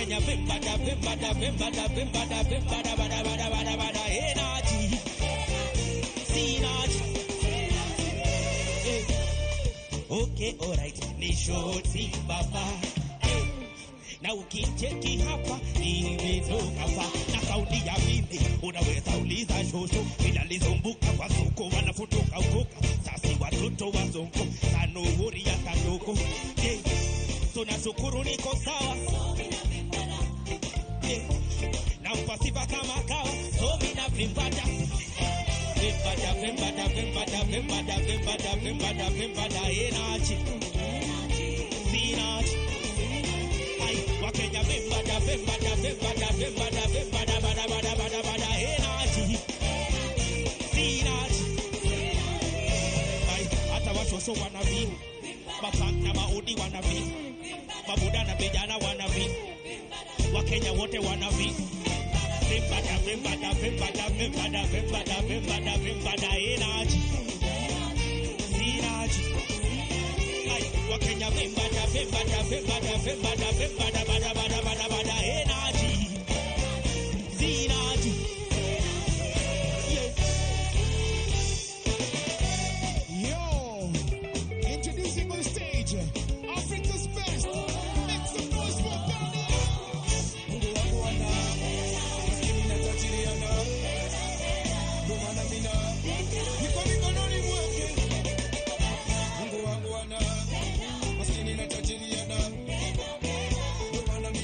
Wakenya vimbada vimbada vimbada vimbada vimbada bada bada bada bada energy. Sinach. Hey. Okay, alright, ni shoti baba. Hey. Na ukicheki hapa nimetoka fa na saundi ya mimi unaweza uliza shosho bila lizumbuka kwa soko wanafutuka ukoka sasi watoto wazongo sano wori ya kandoko. Hey. Tunashukuru niko sawa. Hey. Na mpasifa kama kawa so mina vimbada vimbada vimbada vimbada vimbada vimbada vimbada vimbada energy. Sinach. Ai Wakenya vimbada vimbada vimbada vimbada vimbada bada bada bada bada energy. Sinach. Ai hata washosho wanavi mapank na maudi wanavi mabuda na vijana wanavi Wakenya wote wanavi vimbada vimbada vimbada vimbada vimbada vimbada vimbada energy. Sinach. Ai Wakenya vimbada vimbada vimbada vimbada vimbada bada bada bada bada energy. Sinach. Yeah. Yo, introducing on stage Africa's best. Make some noise for Daniel. Mungu wangu ana maskini na tajiri ana, ndo maana mina niko mikononi mwake. Mungu wangu ana maskini na tajiri ana, ndo maana mina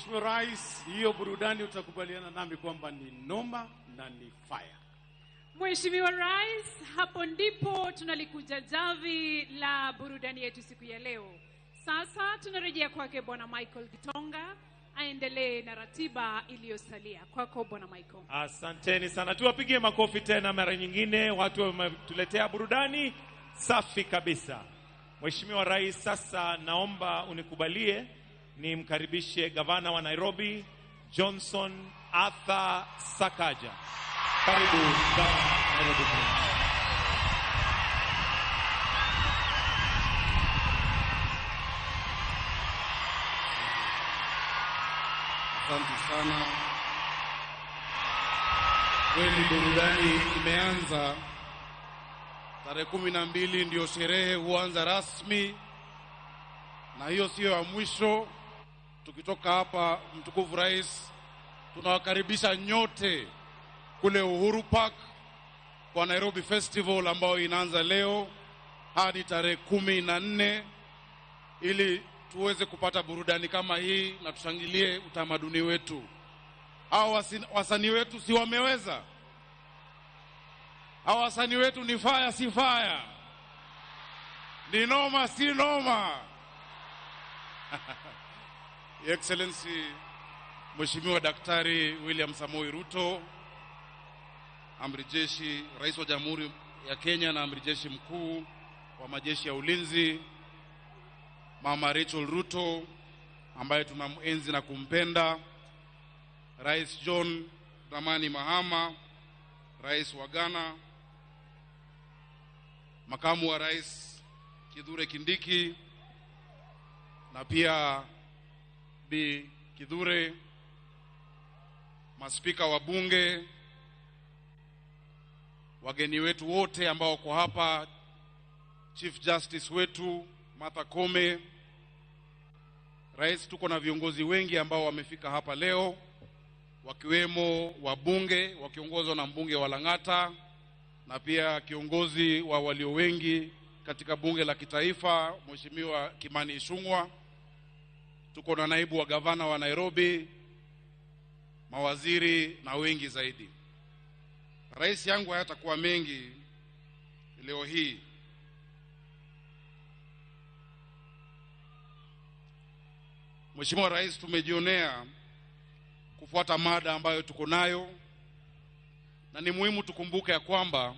Mheshimiwa Rais, hiyo burudani utakubaliana nami kwamba ni noma na ni fire. Mheshimiwa Rais, hapo ndipo tunalikuja jamvi la burudani yetu siku ya leo. Sasa tunarejea kwake Bwana Michael Gitonga aendelee na ratiba iliyosalia. Kwako Bwana Michael. Asanteni sana, tuwapigie makofi tena mara nyingine. Watu wametuletea burudani safi kabisa. Mheshimiwa Rais, sasa naomba unikubalie nimkaribishe gavana wa Nairobi Johnson Arthur Sakaja. Karibu gavana Nairobi. Asante sana. Kweli burudani imeanza. Tarehe 12 ndio sherehe huanza rasmi, na hiyo sio ya mwisho. Tukitoka hapa, mtukufu Rais, tunawakaribisha nyote kule Uhuru Park kwa Nairobi Festival ambayo inaanza leo hadi tarehe 14 ili tuweze kupata burudani kama hii na tushangilie utamaduni wetu. Hao wasanii wetu si wameweza? Hao wasanii wetu ni fire si fire? Ni noma si noma? Your Excellency Mheshimiwa Daktari William Samoei Ruto, Amri Jeshi, Rais wa Jamhuri ya Kenya na Amri Jeshi Mkuu wa Majeshi ya Ulinzi, Mama Rachel Ruto ambaye tunamuenzi na kumpenda, Rais John Dramani Mahama, Rais wa Ghana, Makamu wa Rais Kithure Kindiki na pia Bi Kithure, maspika wa bunge, wageni wetu wote ambao wako hapa, Chief Justice wetu Martha Koome, Rais, tuko na viongozi wengi ambao wamefika hapa leo, wakiwemo wabunge wakiongozwa na mbunge wa Lang'ata na pia kiongozi wa walio wengi katika bunge la kitaifa Mheshimiwa Kimani Ichung'wah. Tuko na naibu wa gavana wa Nairobi, mawaziri na wengi zaidi. Rais, yangu hayatakuwa mengi leo hii. Mheshimiwa Rais, tumejionea kufuata mada ambayo tuko nayo, na ni muhimu tukumbuke ya kwamba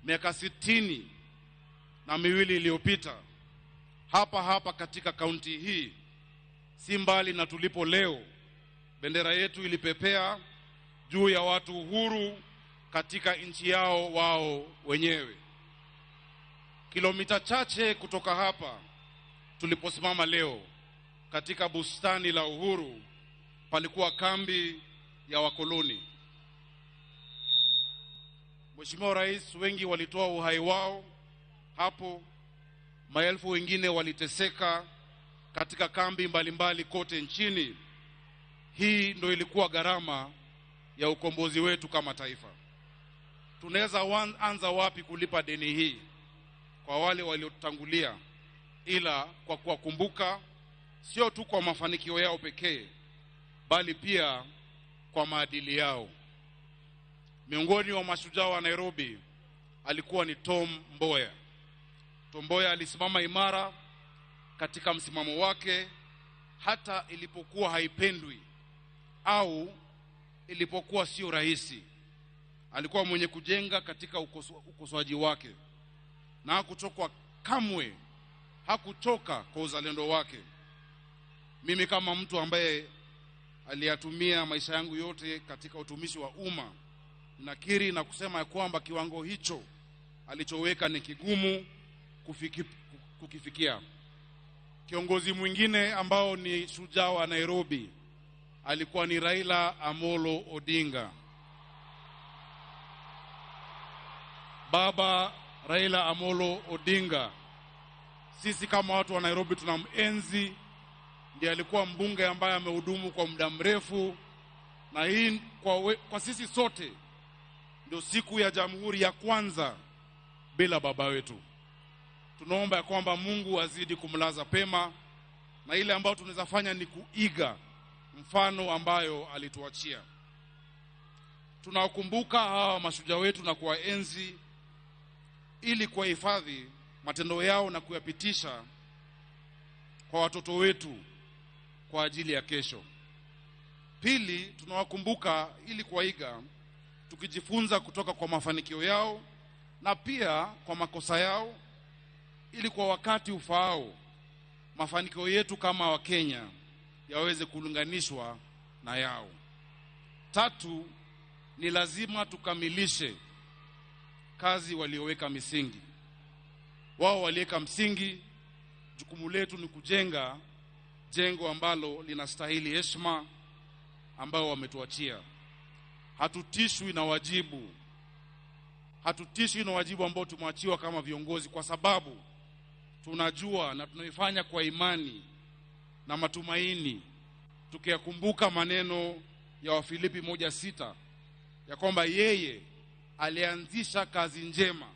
miaka 62 iliyopita hapa hapa katika kaunti hii, si mbali na tulipo leo, bendera yetu ilipepea juu ya watu huru katika nchi yao wao wenyewe. Kilomita chache kutoka hapa tuliposimama leo katika bustani la Uhuru palikuwa kambi ya wakoloni. Mheshimiwa Rais, wengi walitoa uhai wao hapo, maelfu wengine waliteseka katika kambi mbalimbali kote nchini. Hii ndio ilikuwa gharama ya ukombozi wetu kama taifa. Tunaweza anza wapi kulipa deni hii kwa wale waliotutangulia, ila kwa kuwakumbuka sio tu kwa mafanikio yao pekee, bali pia kwa maadili yao. Miongoni wa mashujaa wa Nairobi alikuwa ni Tom Mboya. Tom Mboya alisimama imara katika msimamo wake hata ilipokuwa haipendwi au ilipokuwa sio rahisi. Alikuwa mwenye kujenga katika ukosoaji wake na hakuchoka kamwe, hakuchoka kwa uzalendo wake. Mimi kama mtu ambaye aliyatumia maisha yangu yote katika utumishi wa umma, nakiri na kusema ya kwamba kiwango hicho alichoweka ni kigumu kukifikia. Kiongozi mwingine ambao ni shujaa wa Nairobi alikuwa ni Raila Amolo Odinga. Baba Raila Amolo Odinga, sisi kama watu wa Nairobi tunamenzi. Ndiye alikuwa mbunge ambaye amehudumu kwa muda mrefu, na hii kwa sisi sote ndio siku ya jamhuri ya kwanza bila baba wetu. Tunaomba ya kwamba Mungu azidi kumlaza pema, na ile ambayo tunaweza fanya ni kuiga mfano ambayo alituachia. Tunawakumbuka hawa mashujaa wetu na kuwaenzi ili kuwahifadhi matendo yao na kuyapitisha kwa watoto wetu kwa ajili ya kesho. Pili, tunawakumbuka ili kuwaiga, tukijifunza kutoka kwa mafanikio yao na pia kwa makosa yao, ili kwa wakati ufaao mafanikio yetu kama Wakenya yaweze kulinganishwa na yao. Tatu, ni lazima tukamilishe kazi walioweka misingi. Wao waliweka msingi, jukumu letu ni kujenga jengo ambalo linastahili heshima ambayo wametuachia. Hatutishwi na wajibu. Hatutishwi na wajibu ambao tumeachiwa kama viongozi, kwa sababu tunajua na tunaifanya kwa imani na matumaini, tukiyakumbuka maneno ya Wafilipi 1:6 ya kwamba yeye alianzisha kazi njema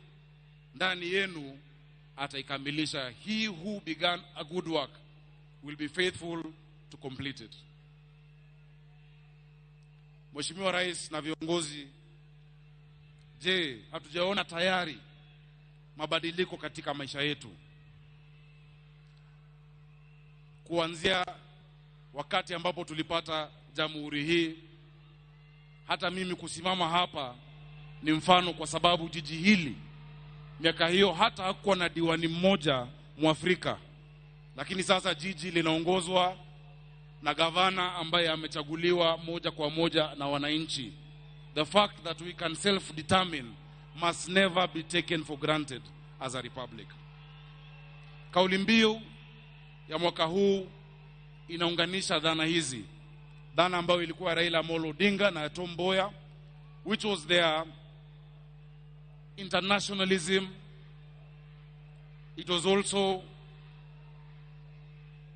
ndani yenu ataikamilisha. He who began a good work will be faithful to complete it. Mheshimiwa Rais na viongozi, je, hatujaona tayari mabadiliko katika maisha yetu? Kuanzia wakati ambapo tulipata jamhuri hii, hata mimi kusimama hapa ni mfano, kwa sababu jiji hili miaka hiyo hata hakuwa na diwani mmoja Mwafrika, lakini sasa jiji linaongozwa na gavana ambaye amechaguliwa moja kwa moja na wananchi. The fact that we can self-determine must never be taken for granted as a republic. Kauli mbiu ya mwaka huu inaunganisha dhana hizi, dhana ambayo ilikuwa Raila Amolo Odinga na Tom Mboya, which was their internationalism. It was also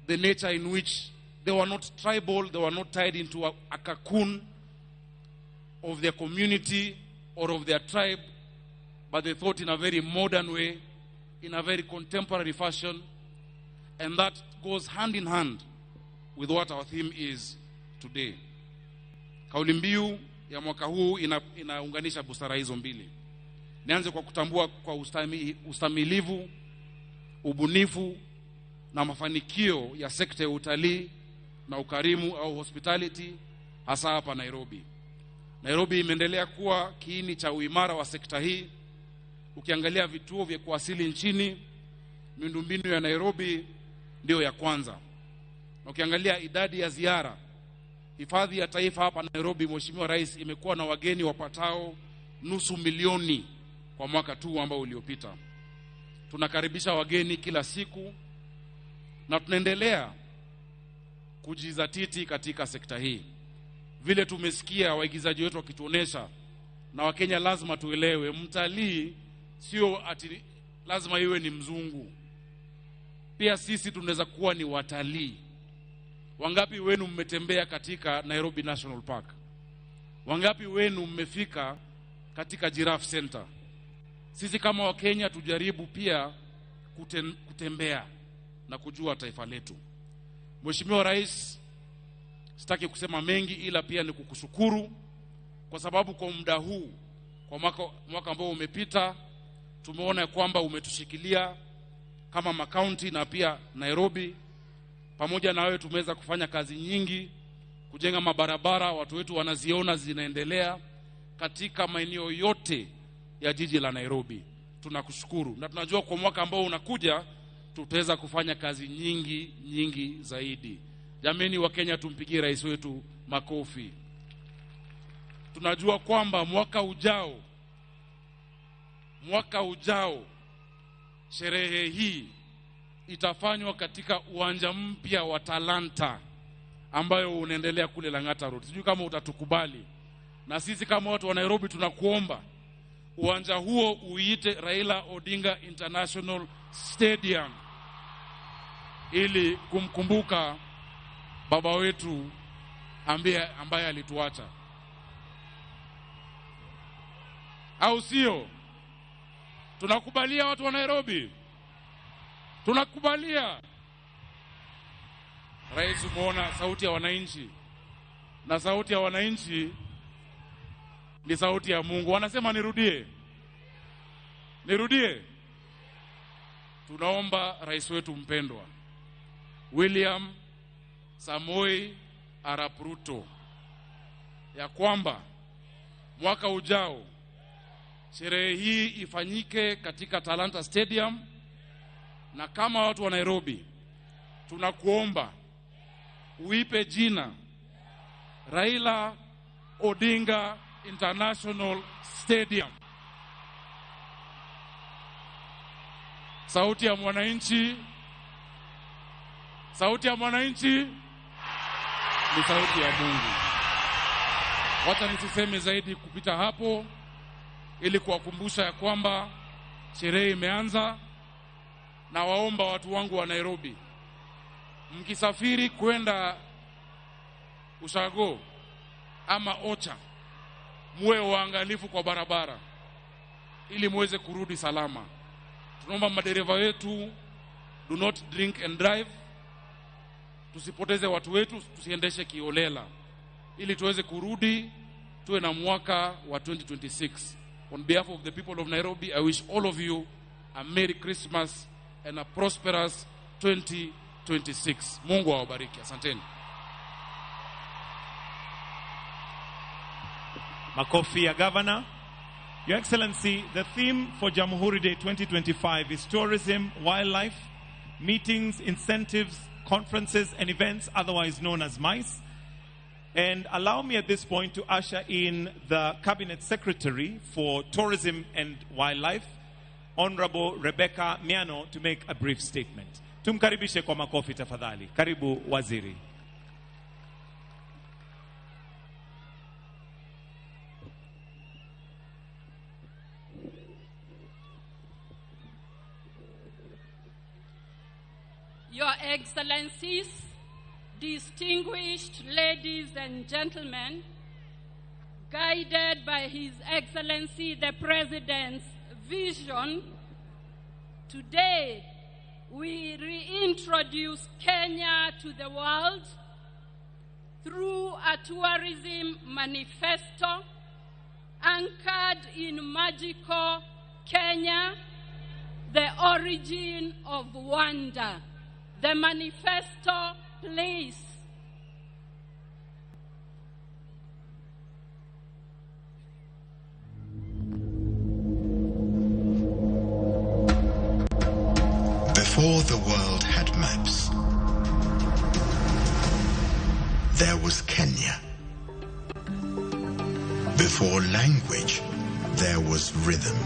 the nature in which they were not tribal, they were not tied into a cocoon of their community or of their tribe, but they thought in a very modern way, in a very contemporary fashion, and that goes hand in hand with what our theme is today. Kauli mbiu ya mwaka huu inaunganisha busara hizo mbili. Nianze kwa kutambua kwa ustamilivu, ubunifu na mafanikio ya sekta ya utalii na ukarimu au hospitality, hasa hapa Nairobi. Nairobi imeendelea kuwa kiini cha uimara wa sekta hii. Ukiangalia vituo vya kuwasili nchini, miundombinu ya Nairobi ndio ya kwanza. Na ukiangalia idadi ya ziara, hifadhi ya taifa hapa Nairobi, Mheshimiwa Rais, imekuwa na wageni wapatao 500,000 kwa mwaka tu ambao uliopita. Tunakaribisha wageni kila siku na tunaendelea kujizatiti katika sekta hii. Vile tumesikia waigizaji wetu wakituonesha, na Wakenya lazima tuelewe, mtalii sio ati lazima iwe ni mzungu. Pia sisi tunaweza kuwa ni watalii. Wangapi wenu mmetembea katika Nairobi National Park? Wangapi wenu mmefika katika Giraffe Center? Sisi kama Wakenya tujaribu pia kutembea na kujua taifa letu. Mheshimiwa Rais, sitaki kusema mengi, ila pia ni kukushukuru kwa sababu kwa muda huu, kwa mwaka ambao umepita, tumeona kwamba umetushikilia kama makaunti na pia Nairobi. Pamoja na wewe tumeweza kufanya kazi nyingi, kujenga mabarabara, watu wetu wanaziona zinaendelea katika maeneo yote ya jiji la Nairobi. Tunakushukuru na tunajua kwa mwaka ambao unakuja tutaweza kufanya kazi nyingi nyingi zaidi. Jameni wa Kenya, tumpigie rais wetu makofi. Tunajua kwamba mwaka ujao sherehe hii itafanywa katika uwanja mpya wa Talanta ambayo unaendelea kule Lang'ata Road. Sijui kama utatukubali. Na sisi kama watu wa Nairobi tunakuomba uwanja huo uiite Raila Odinga International Stadium ili kumkumbuka baba wetu ambaye alituacha. Au sio? Tunakubalia watu wa Nairobi? Tunakubalia. Rais, umeona sauti ya wananchi. Na sauti ya wananchi ni sauti ya Mungu. Wanasema nirudie, nirudie. Tunaomba rais wetu mpendwa William Samoei Arap Ruto ya kwamba mwaka ujao sherehe hii ifanyike katika Talanta Stadium, na kama watu wa Nairobi tunakuomba uipe jina Raila Odinga International Stadium. Sauti ya mwananchi, sauti ya mwananchi ni sauti ya Mungu. Wacha nisiseme zaidi kupita hapo, ili kuwakumbusha ya kwamba sherehe imeanza, na waomba watu wangu wa Nairobi, mkisafiri kwenda Ushago ama Ocha, muwe waangalifu kwa barabara ili muweze kurudi salama. Tunaomba madereva wetu, do not drink and drive. Tusipoteze watu wetu, tusiendeshe kiholela, ili tuweze kurudi tuwe na mwaka wa 2026. On behalf of the people of Nairobi, I wish all of you a Merry Christmas and a prosperous 2026. Mungu awabariki. Asanteni. Makofi ya Governor. Your Excellency, the theme for Jamhuri Day 2025 is tourism, wildlife, meetings, incentives, conferences and events, otherwise known as MICE. And allow me at this point to usher in the Cabinet Secretary for Tourism and Wildlife, Honorable Rebecca Miano, to make a brief statement. Tumkaribishe kwa makofi tafadhali. Karibu waziri. Your Excellencies, distinguished ladies and gentlemen, guided by His Excellency the President's vision, today we reintroduce Kenya to the world through a tourism manifesto anchored in magical Kenya, the origin of wonder. The manifesto, please. Before the world had maps, there was Kenya. Before language, there was rhythm.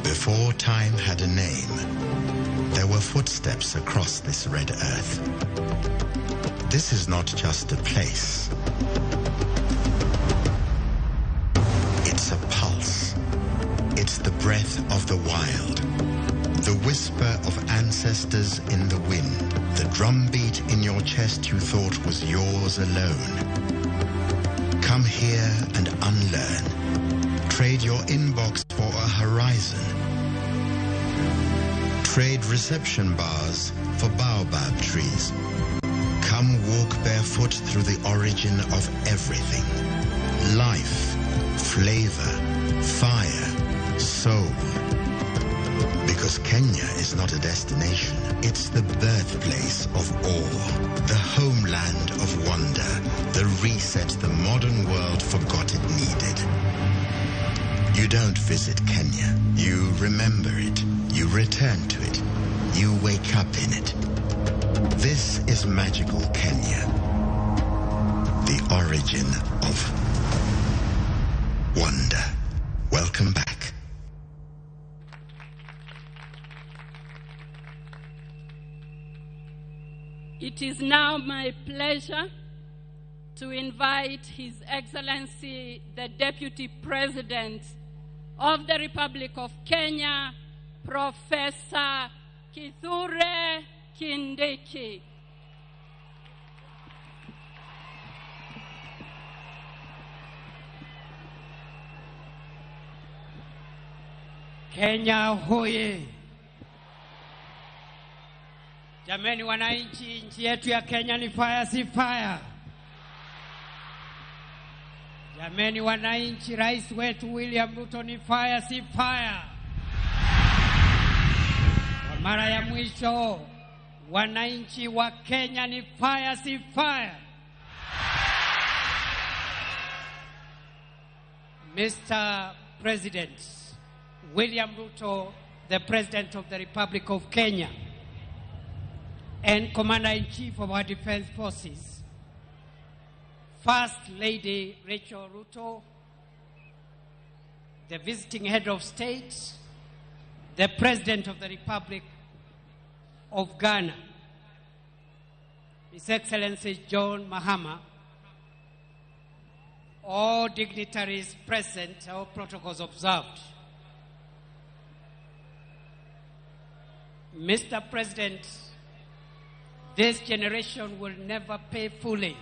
Before time had a name, there were footsteps across this red earth. This is not just a place. It's a pulse. It's the breath of the wild. The whisper of ancestors in the wind. The drumbeat in your chest you thought was yours alone. Come here and unlearn. Trade your inbox for a horizon. Trade reception bars for baobab trees. Come walk barefoot through the origin of everything. Life, flavor, fire, soul. Because Kenya is not a destination, it's the birthplace of awe, the homeland of wonder, the reset the modern world forgot it needed. You don't visit Kenya, you remember it, you return to it, you wake up in it. This is magical Kenya, the origin of wonder. Welcome back. It is now my pleasure to invite His Excellency, the Deputy President of the Republic of Kenya, Professor Kithure Kindiki. Kenya hoye! Jameni wananchi, nchi yetu ya Kenya ni fire, si fire? Jameni wananchi, rais wetu William Ruto ni fire, si fire? Kwa mara ya mwisho, wananchi wa Kenya ni fire, si fire? Mr. President William Ruto, the President of the Republic of Kenya and Commander-in-Chief of our Defense Forces, First Lady Rachel Ruto, the visiting head of state, the President of the Republic of Ghana, His Excellency John Mahama, all dignitaries present, all protocols observed. Mr. President, this generation will never pay fully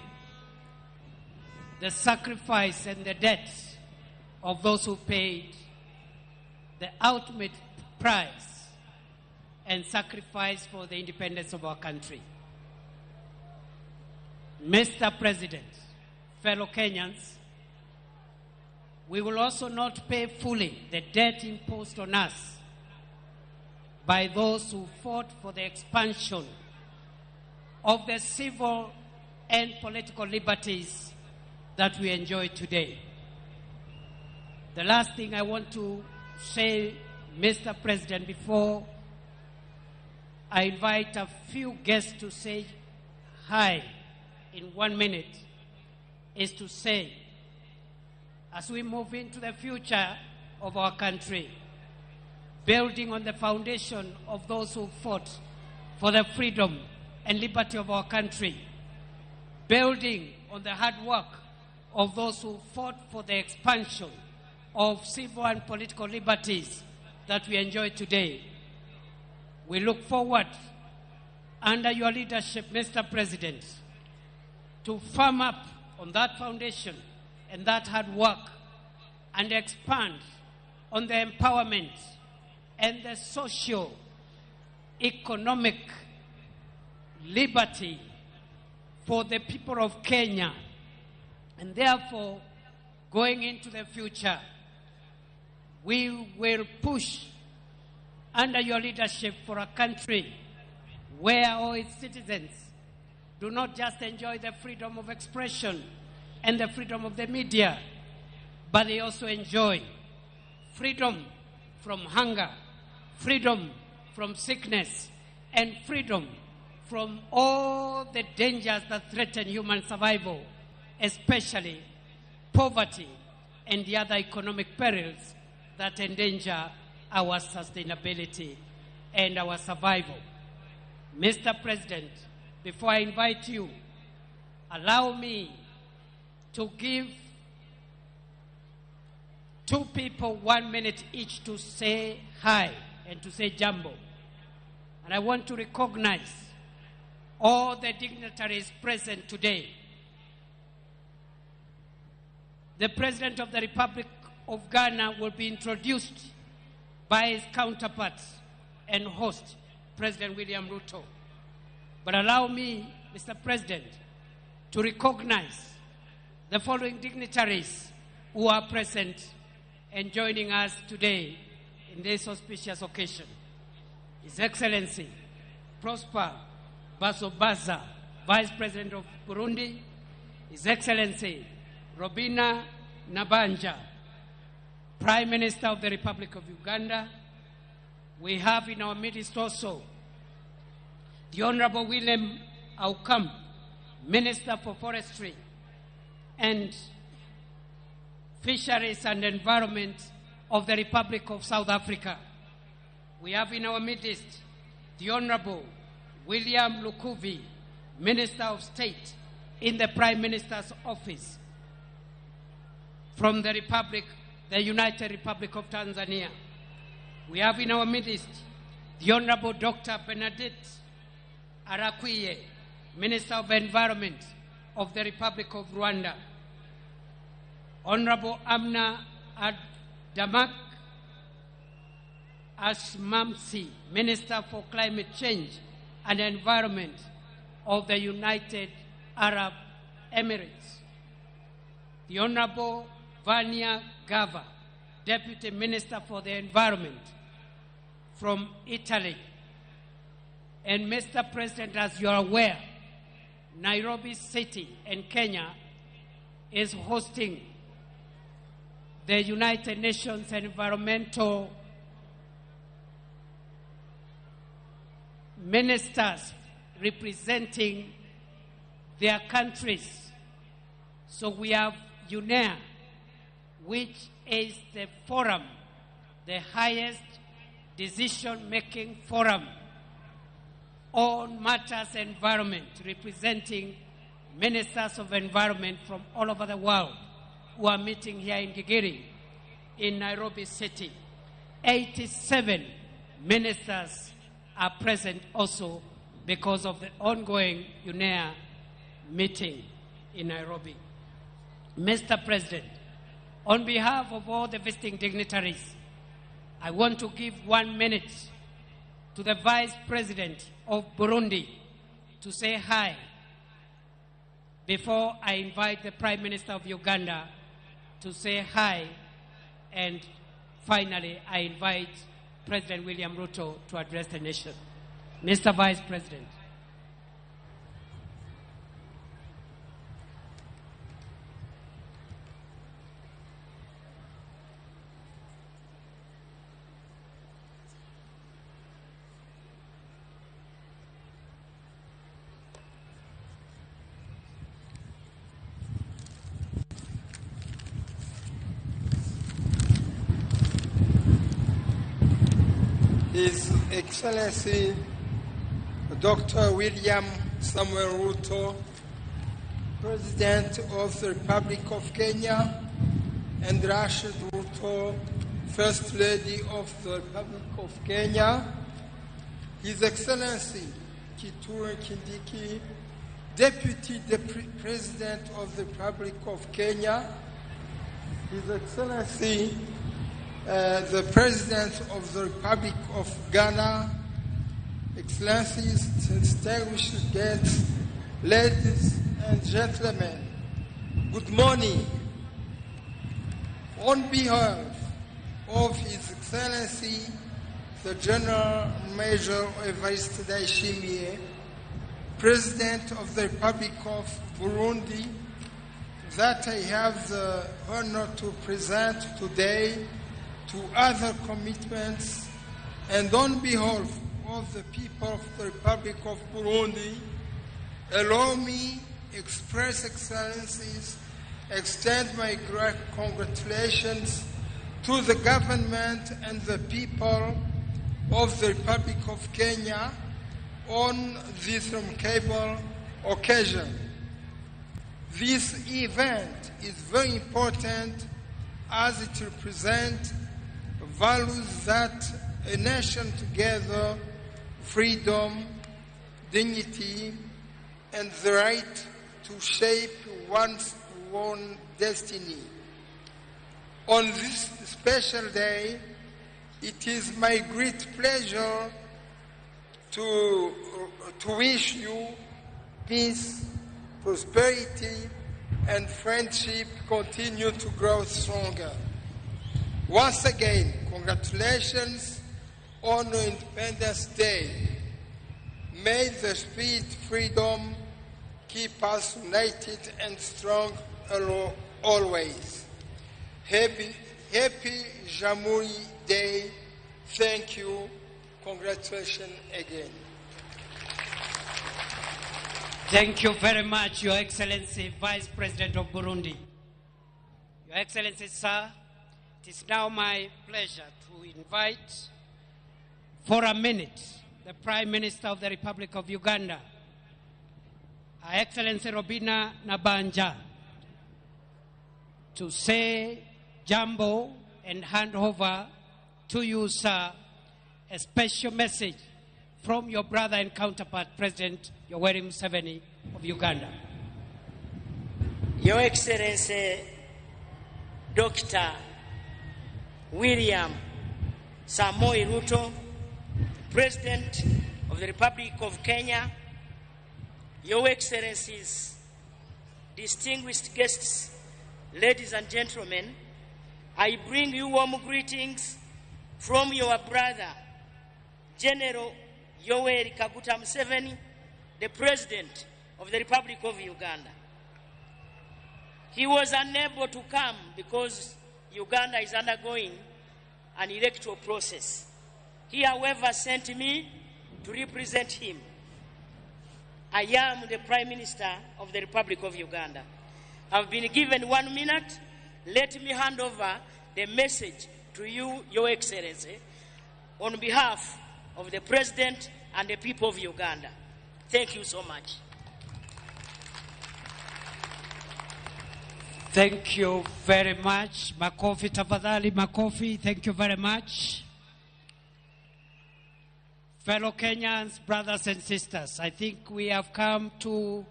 the sacrifice and the debt of those who paid the ultimate price and sacrifice for the independence of our country. Mr. President, fellow Kenyans, we will also not pay fully the debt imposed on us by those who fought for the expansion of the civil and political liberties that we enjoy today. The last thing I want to say, Mr. President, before I invite a few guests to say hi in 1 minute, is to say, as we move into the future of our country, building on the foundation of those who fought for the freedom and liberty of our country, building on the hard work of those who fought for the expansion of civil and political liberties that we enjoy today. We look forward, under your leadership, Mr. President, to firm up on that foundation and that hard work and expand on the empowerment and the socio economic liberty for the people of Kenya. And therefore, going into the future, we will push under your leadership for a country where all its citizens do not just enjoy the freedom of expression and the freedom of the media, but they also enjoy freedom from hunger, freedom from sickness, and freedom from all the dangers that threaten human survival, especially poverty and the other economic perils that endanger our sustainability and our survival. Mr. President, before I invite you, allow me to give two people 1 minute each to say hi and to say jambo. And I want to recognize all the dignitaries present today. The President of the Republic of Ghana will be introduced by his counterpart and host, President William Ruto. But allow me, Mr. President, to recognize the following dignitaries who are present and joining us today in this auspicious occasion. His Excellency Prosper Bazombanza, Vice President of Burundi, His Excellency Robinah Nabbanja, Prime Minister of the Republic of Uganda. We have in our midst also the Honorable William Aucamp, Minister for Forestry and Fisheries and Environment of the Republic of South Africa. We have in our midst the Honorable William Lukuvi, Minister of State in the Prime Minister's Office from the United Republic of Tanzania. We have in our midst the Honorable Dr. Bernadette Arakwiye, Minister of Environment of the Republic of Rwanda. Honorable Amna Adamak Ashmamsi, Minister for Climate Change and Environment of the United Arab Emirates. the Honorable Vania Gava, Deputy Minister for the Environment from Italy. And Mr. President, as you are aware, Nairobi City and Kenya is hosting the United Nations Environmental Ministers representing their countries. So we have UNEA, which is the forum, the highest decision-making forum on matters environment, representing ministers of environment from all over the world who are meeting here in Gigiri, in Nairobi City. 87 ministers are present also because of the ongoing UNEA meeting in Nairobi. Mr. President, on behalf of all the visiting dignitaries, I want to give 1 minute to the Vice President of Burundi to say hi before I invite the Prime Minister of Uganda to say hi, and finally I invite President William Ruto to address the nation. Mr. Vice President. His Excellency Dr. William Samuel Ruto, President of the Republic of Kenya, and Rachel Ruto, First Lady of the Republic of Kenya, His Excellency Kithure Kindiki, Deputy President of the Republic of Kenya, His Excellency the President of the Republic of Ghana, Excellencies, distinguished guests, ladies and gentlemen, good morning. On behalf of His Excellency, the General Major Evariste Ndayishimiye, President of the Republic of Burundi, that I have the honor to present today to other commitments, and on behalf of the people of the Republic of Burundi, allow me express Excellencies, extend my great congratulations to the government and the people of the Republic of Kenya on this remarkable occasion. This event is very important as it represents values that a nation together, freedom, dignity, and the right to shape one's own destiny. On this special day, it is my great pleasure to wish you peace, prosperity, and friendship continue to grow stronger. Once again, congratulations on Independence Day. May the spirit of freedom keep us united and strong always. Happy, happy Jamhuri Day. Thank you. Congratulations again. Thank you very much, Your Excellency, Vice President of Burundi. Your Excellency, sir, it is now my pleasure to invite for a minute the Prime Minister of the Republic of Uganda, Her Excellency Robinah Nabbanja, to say jambo and hand over to you, sir, a special message from your brother and counterpart, President Yoweri Museveni of Uganda. Your Excellency, Dr. William Samoei Ruto, President of the Republic of Kenya, Your Excellencies, distinguished guests, ladies and gentlemen, I bring you warm greetings from your brother, General Yoweri Kaguta Museveni, the President of the Republic of Uganda. He was unable to come because Uganda is undergoing an electoral process. He, however, sent me to represent him. I am the Prime Minister of the Republic of Uganda. I've been given 1 minute. Let me hand over the message to you, Your Excellency, on behalf of the President and the people of Uganda. Thank you so much. Thank you very much. Makofi tafadhali, makofi. Thank you very much. Fellow Kenyans, brothers and sisters, I think we have come to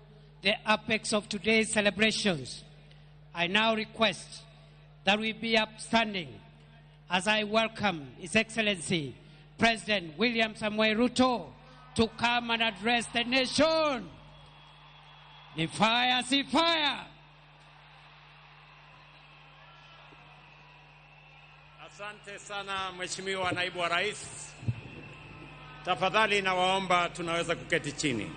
the apex of today's celebrations. I now request that we be upstanding as I welcome His Excellency President William Samoei Ruto to come and address the nation. Ni fire, si fire. Asante sana Mheshimiwa Naibu wa Rais. Tafadhali nawaomba tunaweza kuketi chini.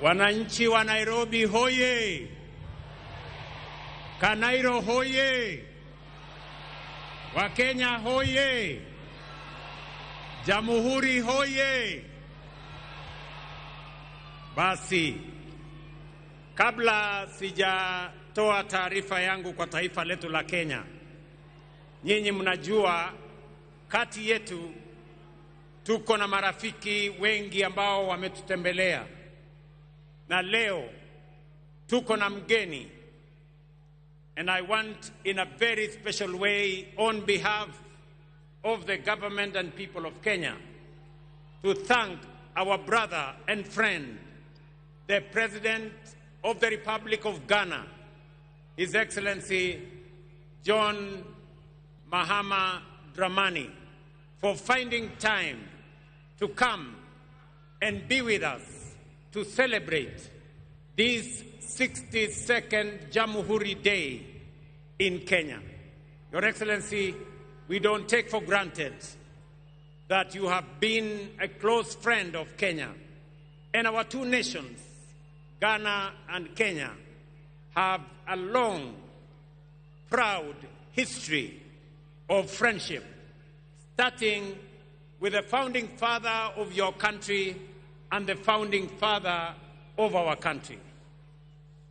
Wananchi wa Nairobi hoye! Kanairo hoye! Wakenya hoye! Jamhuri hoye! Basi, kabla sijatoa taarifa yangu kwa taifa letu la Kenya, nyinyi mnajua kati yetu tuko na marafiki wengi ambao wametutembelea. Na leo tuko na mgeni, and I want in a very special way on behalf of the government and people of Kenya to thank our brother and friend, the President of the Republic of Ghana, His Excellency John Mahama Dramani, for finding time to come and be with us to celebrate this 62nd Jamhuri Day in Kenya. Your Excellency, we don't take for granted that you have been a close friend of Kenya, and our two nations, Ghana and Kenya, have a long, proud history of friendship, starting with the founding father of your country and the founding father of our country.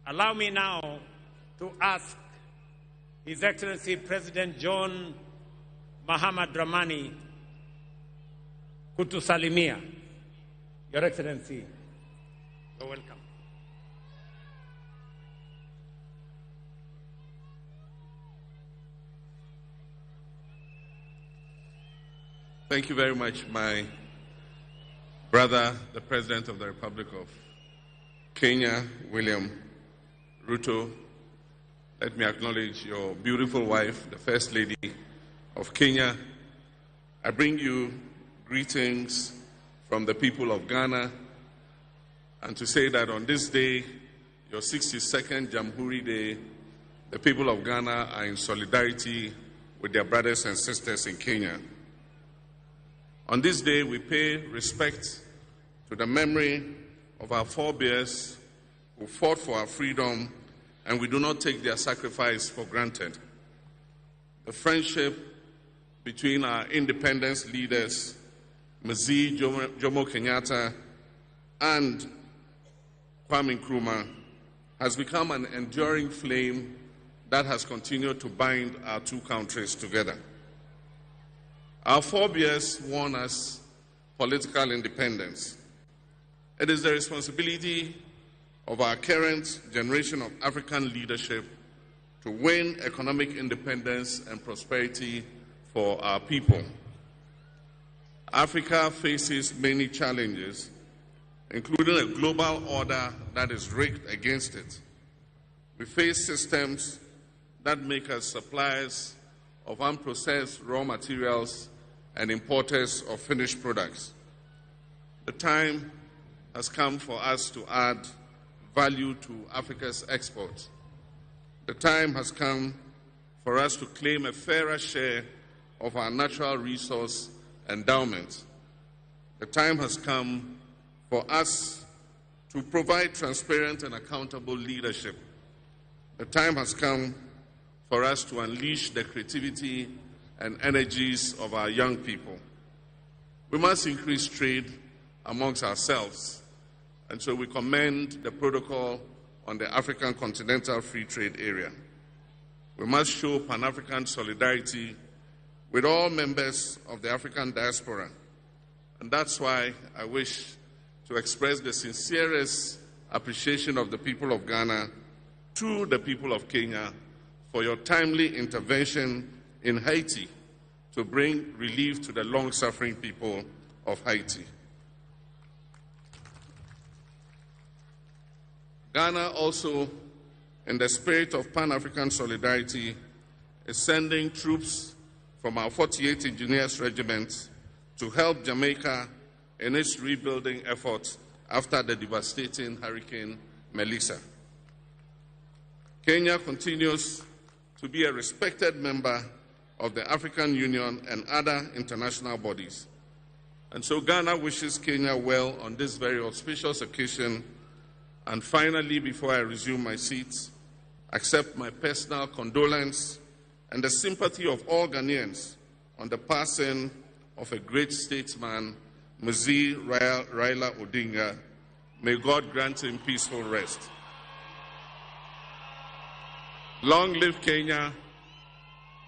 Allow me now to ask His Excellency President John Mahama Dramani kutusalimia. Your Excellency, you're welcome. Thank you very much, my brother, the President of the Republic of Kenya, William Ruto. Let me acknowledge your beautiful wife, the First Lady of Kenya. I bring you greetings from the people of Ghana, and to say that on this day, your 62nd Jamhuri Day, the people of Ghana are in solidarity with their brothers and sisters in Kenya. On this day, we pay respect to the memory of our forebears who fought for our freedom, and we do not take their sacrifice for granted. The friendship between our independence leaders, Mzee Jomo Kenyatta and Kwame Nkrumah, has become an enduring flame that has continued to bind our two countries together. Our forebears won us political independence. It is the responsibility of our current generation of African leadership to win economic independence and prosperity for our people. Africa faces many challenges, including a global order that is rigged against it. We face systems that make us suppliers of unprocessed raw materials and importers of finished products. The time has come for us to add value to Africa's exports. The time has come for us to claim a fairer share of our natural resource endowments. The time has come for us to provide transparent and accountable leadership. The time has come for us to unleash the creativity and energies of our young people. We must increase trade amongst ourselves, and so we commend the protocol on the African Continental Free Trade Area. We must show Pan-African solidarity with all members of the African diaspora, and that's why I wish to express the sincerest appreciation of the people of Ghana to the people of Kenya for your timely intervention in Haiti to bring relief to the long-suffering people of Haiti. Ghana also, in the spirit of Pan-African solidarity, is sending troops from our 48th Engineers Regiment to help Jamaica in its rebuilding efforts after the devastating Hurricane Melissa. Kenya continues to be a respected member of the African Union and other international bodies. And so Ghana wishes Kenya well on this very auspicious occasion. And finally, before I resume my seat, accept my personal condolence and the sympathy of all Ghanaians on the passing of a great statesman, Mzee Raila Odinga. May God grant him peaceful rest. Long live Kenya,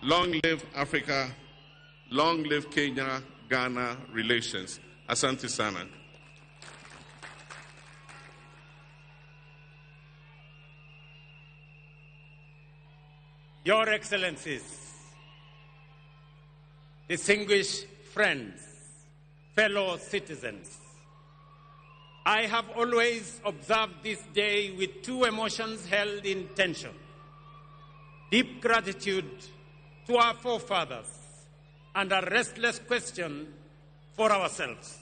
long live Africa, long live Kenya-Ghana relations. Asante sana. Your Excellencies, distinguished friends, fellow citizens, I have always observed this day with two emotions held in tension: deep gratitude to our forefathers and a restless question for ourselves.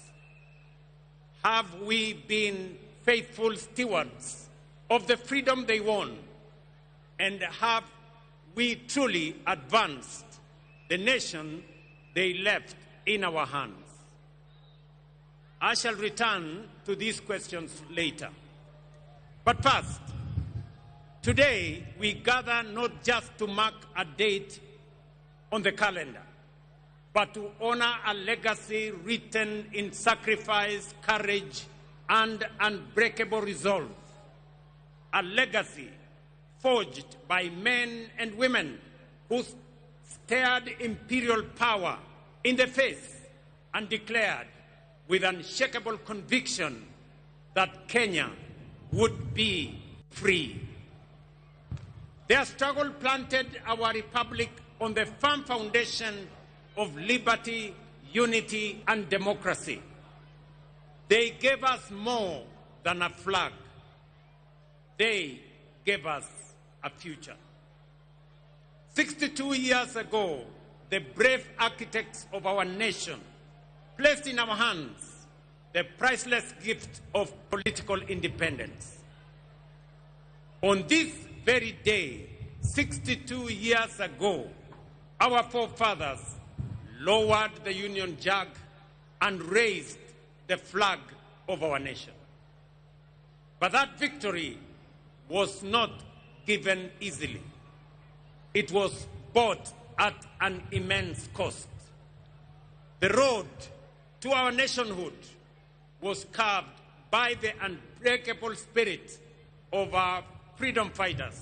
Have we been faithful stewards of the freedom they won? And have we truly advanced the nation they left in our hands? I shall return to these questions later. But first, today we gather not just to mark a date on the calendar, but to honor a legacy written in sacrifice, courage, and unbreakable resolve. A legacy forged by men and women who stared imperial power in the face and declared with unshakable conviction that Kenya would be free. Their struggle planted our republic on the firm foundation of liberty, unity, and democracy. They gave us more than a flag. They gave us a future. 62 years ago, the brave architects of our nation placed in our hands the priceless gift of political independence. On this very day, 62 years ago, our forefathers lowered the Union Jack and raised the flag of our nation. But that victory was not given easily. It was bought at an immense cost. The road to our nationhood was carved by the unbreakable spirit of our freedom fighters,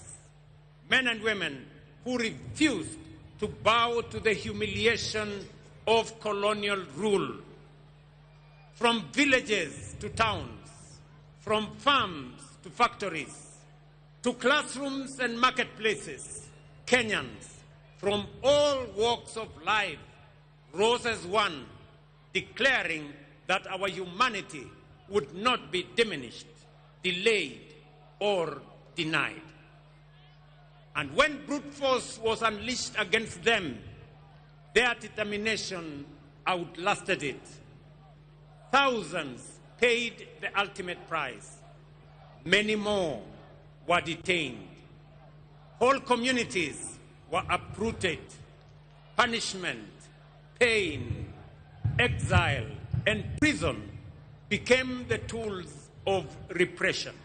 men and women who refused to bow to the humiliation of colonial rule. From villages to towns, from farms to factories, to classrooms and marketplaces, Kenyans from all walks of life rose as one, declaring that our humanity would not be diminished, delayed, or denied. And when brute force was unleashed against them, their determination outlasted it. Thousands paid the ultimate price. Many more were detained. Whole communities were uprooted. Punishment, pain, exile, and prison became the tools of repression.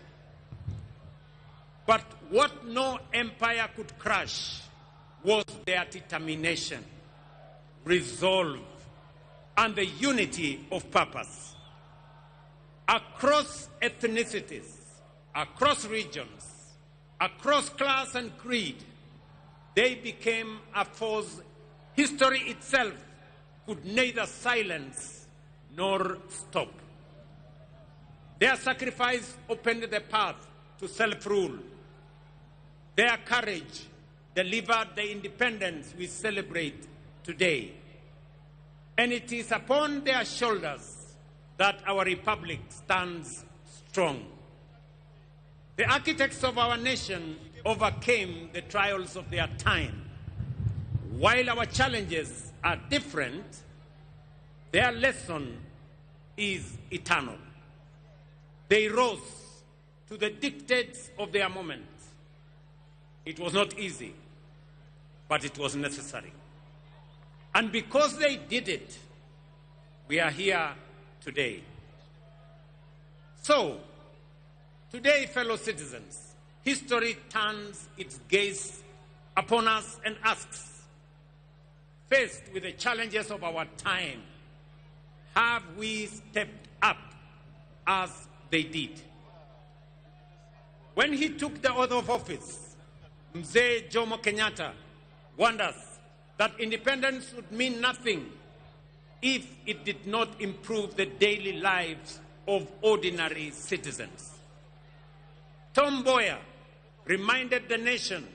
But what no empire could crush was their determination, resolve, and the unity of purpose. Across ethnicities, across regions, across class and creed, they became a force history itself could neither silence nor stop. Their sacrifice opened the path to self-rule. Their courage delivered the independence we celebrate today. And it is upon their shoulders that our republic stands strong. The architects of our nation overcame the trials of their time. While our challenges are different, their lesson is eternal. They rose to the dictates of their moment. It was not easy, but it was necessary. And because they did it, we are here today. So, today, fellow citizens, history turns its gaze upon us and asks, faced with the challenges of our time, have we stepped up as they did? When he took the oath of office, Mzee Jomo Kenyatta warned us that independence would mean nothing if it did not improve the daily lives of ordinary citizens. Tom Mboya reminded the nation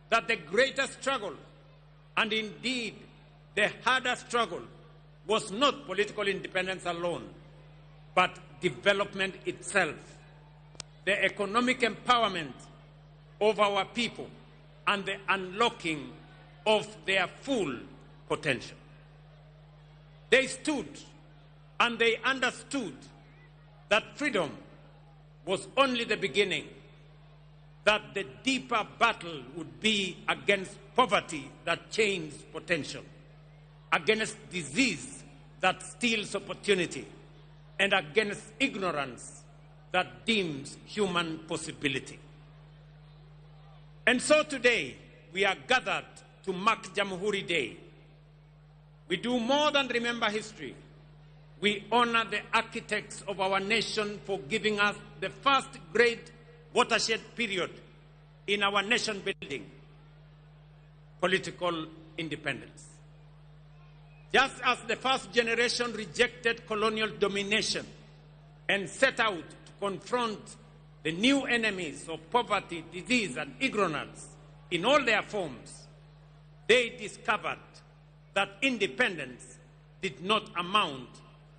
that the greater struggle, and indeed the harder struggle, was not political independence alone, but development itself, the economic empowerment of our people, and the unlocking of their full potential. They stood and they understood that freedom was only the beginning, that the deeper battle would be against poverty that chains potential, against disease that steals opportunity, and against ignorance that dims human possibility. And so today, we are gathered to mark Jamhuri Day. We do more than remember history. We honor the architects of our nation for giving us the first great watershed period in our nation building, political independence. Just as the first generation rejected colonial domination and set out to confront the new enemies of poverty, disease, and ignorance in all their forms, they discovered that independence did not amount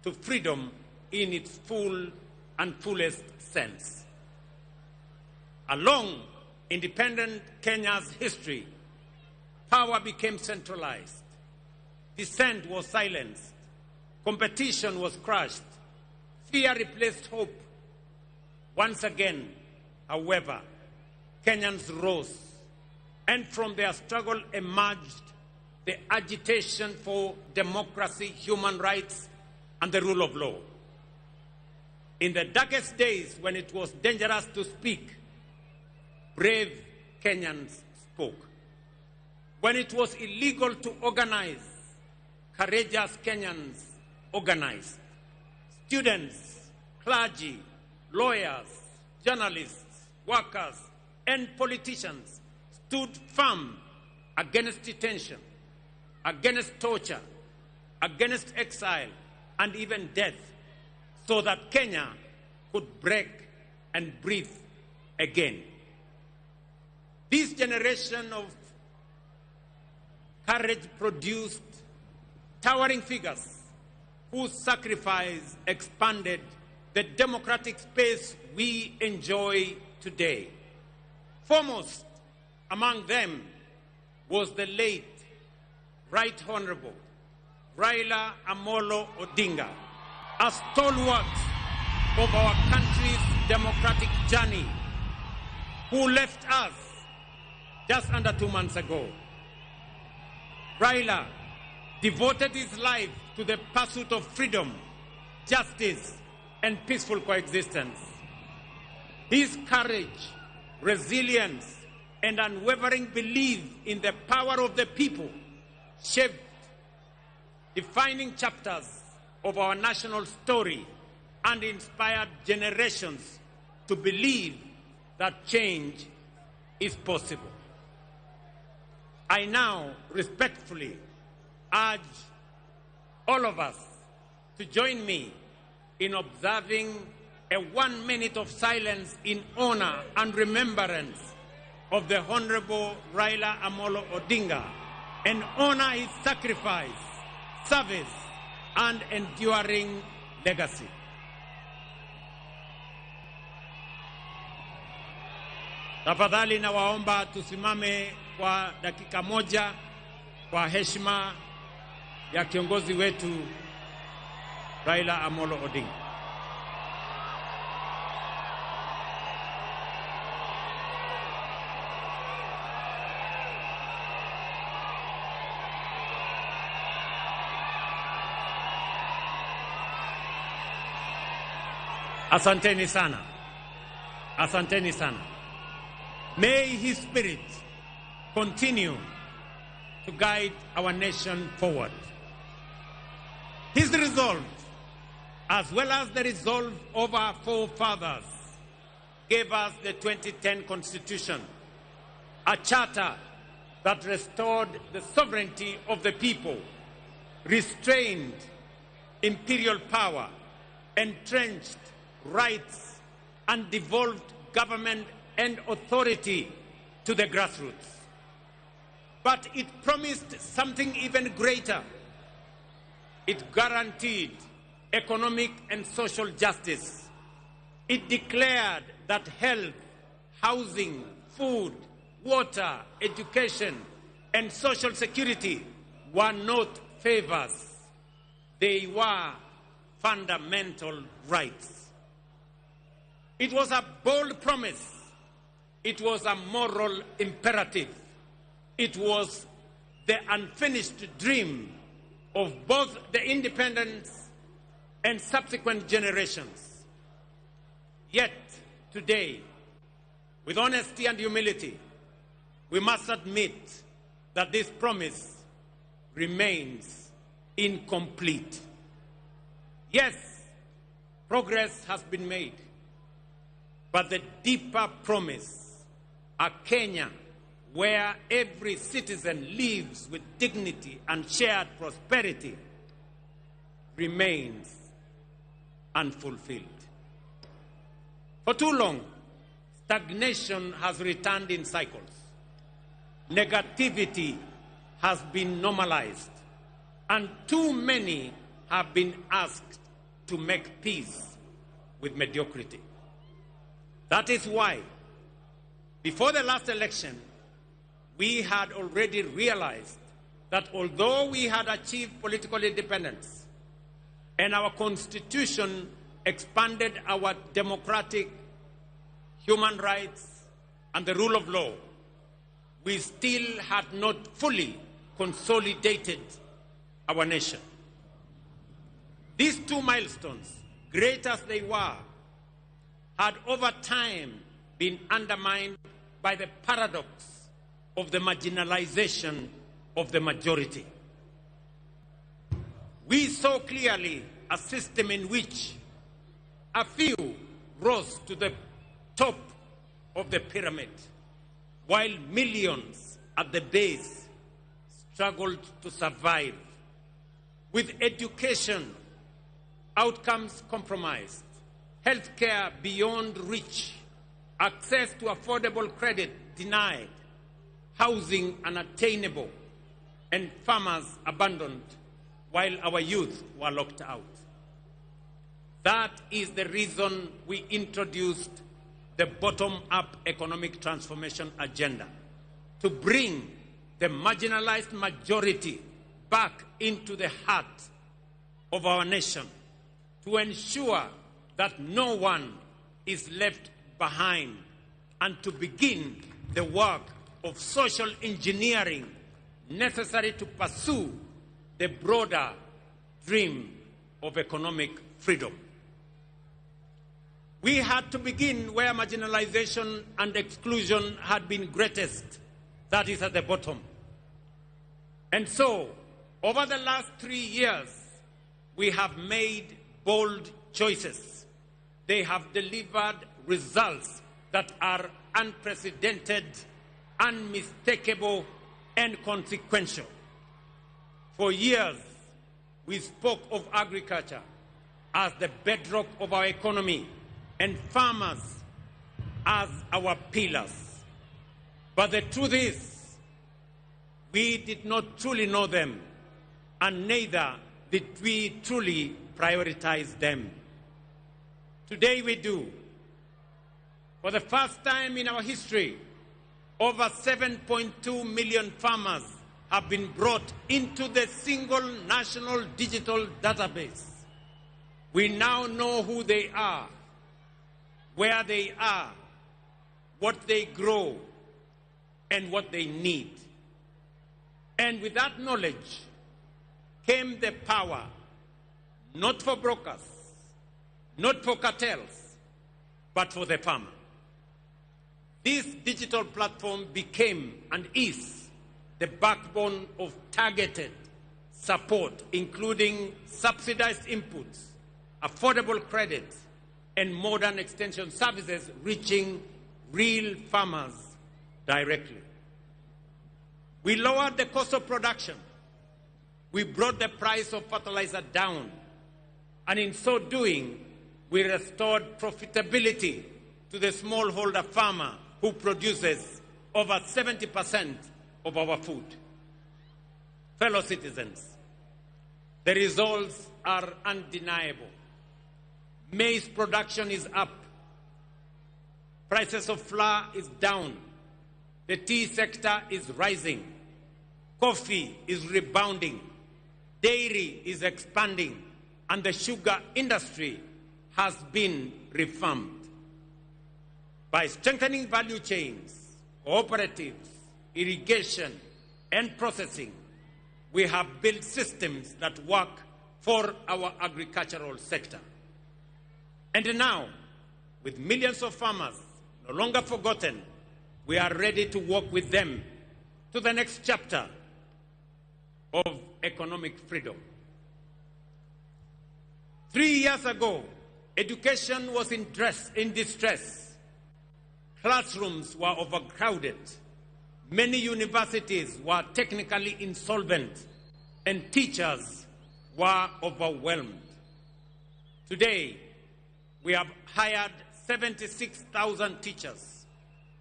to freedom in its full and fullest sense. Along independent Kenya's history, power became centralized. Dissent was silenced. Competition was crushed. Fear replaced hope. Once again, however, Kenyans rose, and from their struggle emerged the agitation for democracy, human rights, and the rule of law. In the darkest days when it was dangerous to speak, brave Kenyans spoke. When it was illegal to organize, courageous Kenyans organized. Students, clergy, lawyers, journalists, workers, and politicians stood firm against detention, against torture, against exile, and even death, so that Kenya could break and breathe again. This generation of courage produced towering figures whose sacrifice expanded the democratic space we enjoy today. Foremost among them was the late Right Honorable Raila Amolo Odinga, a stalwart of our country's democratic journey, who left us just under 2 months ago. Raila devoted his life to the pursuit of freedom, justice, and peaceful coexistence. His courage, resilience, and unwavering belief in the power of the people shaped defining chapters of our national story and inspired generations to believe that change is possible. I now respectfully urge all of us to join me in observing a 1 minute of silence in honor and remembrance of the Honorable Raila Amolo Odinga and honor his sacrifice, service, and enduring legacy. Tafadhali nawaomba tusimame kwa dakika moja kwa heshima ya kiongozi wetu Raila Amolo Odinga. Asanteni sana. Asanteni sana. May his spirit continue to guide our nation forward. His resolve, as well as the resolve of our forefathers, gave us the 2010 Constitution, a charter that restored the sovereignty of the people, restrained imperial power, entrenched rights, and devolved government and authority to the grassroots. But it promised something even greater. It guaranteed economic and social justice. It declared that health, housing, food, water, education, and social security were not favors. They were fundamental rights. It was a bold promise. It was a moral imperative. It was the unfinished dream of both the independence and subsequent generations. Yet, today, with honesty and humility, we must admit that this promise remains incomplete. Yes, progress has been made, but the deeper promise, a Kenya where every citizen lives with dignity and shared prosperity, remains unfulfilled. For too long, stagnation has returned in cycles. Negativity has been normalized, and too many have been asked to make peace with mediocrity. That is why, before the last election, we had already realized that although we had achieved political independence and our constitution expanded our democratic human rights and the rule of law, we still had not fully consolidated our nation. These two milestones, great as they were, had over time been undermined by the paradox of the marginalization of the majority. We saw clearly a system in which a few rose to the top of the pyramid, while millions at the base struggled to survive. With education outcomes compromised, healthcare beyond reach, access to affordable credit denied, housing unattainable, and farmers abandoned while our youth were locked out. That is the reason we introduced the bottom-up economic transformation agenda, to bring the marginalized majority back into the heart of our nation, to ensure that no one is left behind and to begin the work of social engineering necessary to pursue the broader dream of economic freedom. We had to begin where marginalization and exclusion had been greatest, that is at the bottom. And so, over the last 3 years, we have made bold choices. They have delivered results that are unprecedented, unmistakable, and consequential. For years, we spoke of agriculture as the bedrock of our economy and farmers as our pillars. But the truth is, we did not truly know them, and neither did we truly prioritize them. Today we do. For the first time in our history, over 7.2 million farmers have been brought into the single national digital database. We now know who they are, where they are, what they grow, and what they need. And with that knowledge came the power, not for brokers, not for cartels, but for the farmer. This digital platform became and is the backbone of targeted support, including subsidized inputs, affordable credit, and modern extension services reaching real farmers directly. We lowered the cost of production. We brought the price of fertilizer down. And in so doing, we restored profitability to the smallholder farmer who produces over 70% of our food. Fellow citizens, the results are undeniable. Maize production is up. Prices of flour is down. The tea sector is rising. Coffee is rebounding. Dairy is expanding. And the sugar industry has been reformed. By strengthening value chains, cooperatives, irrigation, and processing, we have built systems that work for our agricultural sector. And now, with millions of farmers no longer forgotten, we are ready to work with them to the next chapter of economic freedom. 3 years ago, education was in distress. Classrooms were overcrowded. Many universities were technically insolvent, and teachers were overwhelmed. Today, we have hired 76,000 teachers,